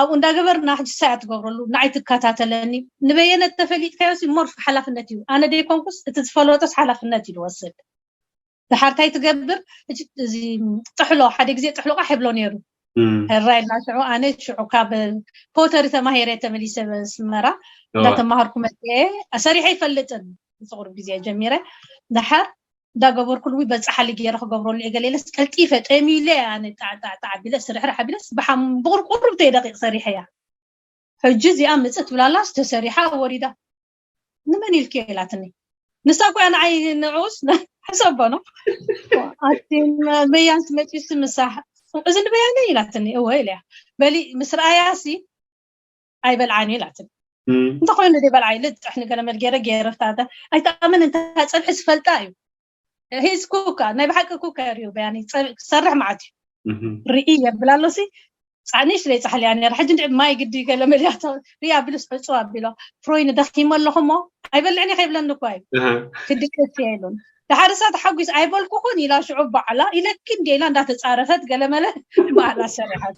ኣብኡ እንዳገበርና ሕጂ ሳያ ትገብረሉ ንዓይ ትከታተለኒ ንበየነ ተፈሊጥካዮ ሲ ሞር ሓላፍነት እዩ ኣነ ደይኮንኩስ እቲ ዝፈለጦስ ሓላፍነት እዩ ዝወስድ ድሓር እንታይ ትገብር እዚ ጥሕሎ ሓደ ግዜ ጥሕሎ ቃሕ ይብሎ ነይሩ ሕራይ ኢልና ሽዑ ኣነ ሽዑ ካብ ፖተሪ ተማሂረ ተመሊሰ ስመራ እንዳተማሃርኩ መፅአ ሰሪሐ ይፈልጥን ዝቁርብ ግዜ ጀሚረ ድሓር እንዳገበርኩሉ በፃሓሊ ገይረ ክገብረሉ እየ ገለ ኢለስ ቀልጢፈ ጠሚለ ኣነ ጣዕጣዕጣዕ ቢለስ ርሕራሕ ቢለስ ብሓም ብቁርቁሩብ ተይ ደቂቅ ሰሪሐያ ሕጂ እዚኣ ምፅእ ትብላላ ዝተሰሪሓ ወሪዳ ንመን ኢልኪ ኢላትኒ ንሳ እኮ ንዓይ ንዑስ ሕሰቦ ነው ኣቲ በያን ትመጪ ስምሳሕ እዚ ንበያነ ኢላትኒ እወ ኢለያ በሊ ምስ ረኣያ ሲ ኣይበልዓን እዩ ኢላትኒ እንተኮይኑ ደይ በልዓ ልጥሕ ንገለመል ገይረ ገይረ ፍታተ ኣይተኣምን እንታ ፀብሒ ዝፈልጣ እዩ ሂዝ ኩካ ናይ ብሓቂ ኩካ ሪዩ በያኒ ክሰርሕ መዓት እዩ ርኢ የብል ኣሎ ሲ ፃዕኒሽ ለይ ፃሕልያ ነራ ሕጂ እንድዒ ማይ ግዲ ገለመልያ ሪኣ ቢሉስ ዕፁ ኣቢሎ ፍሮይን ደኺመ ኣለኹ እሞ ኣይበልዕን ከይብለኒ እኳ እዩ ክድቅስ እየ ኢሉን ድሓር እሳ ተሓጒስ ኣይበልኩኹን ኢላ ሽዑ ባዕላ ኢለኪ እንዲ ኢላ እንዳተፃረፈት ገለመለ ባዕላ ሰሪሓት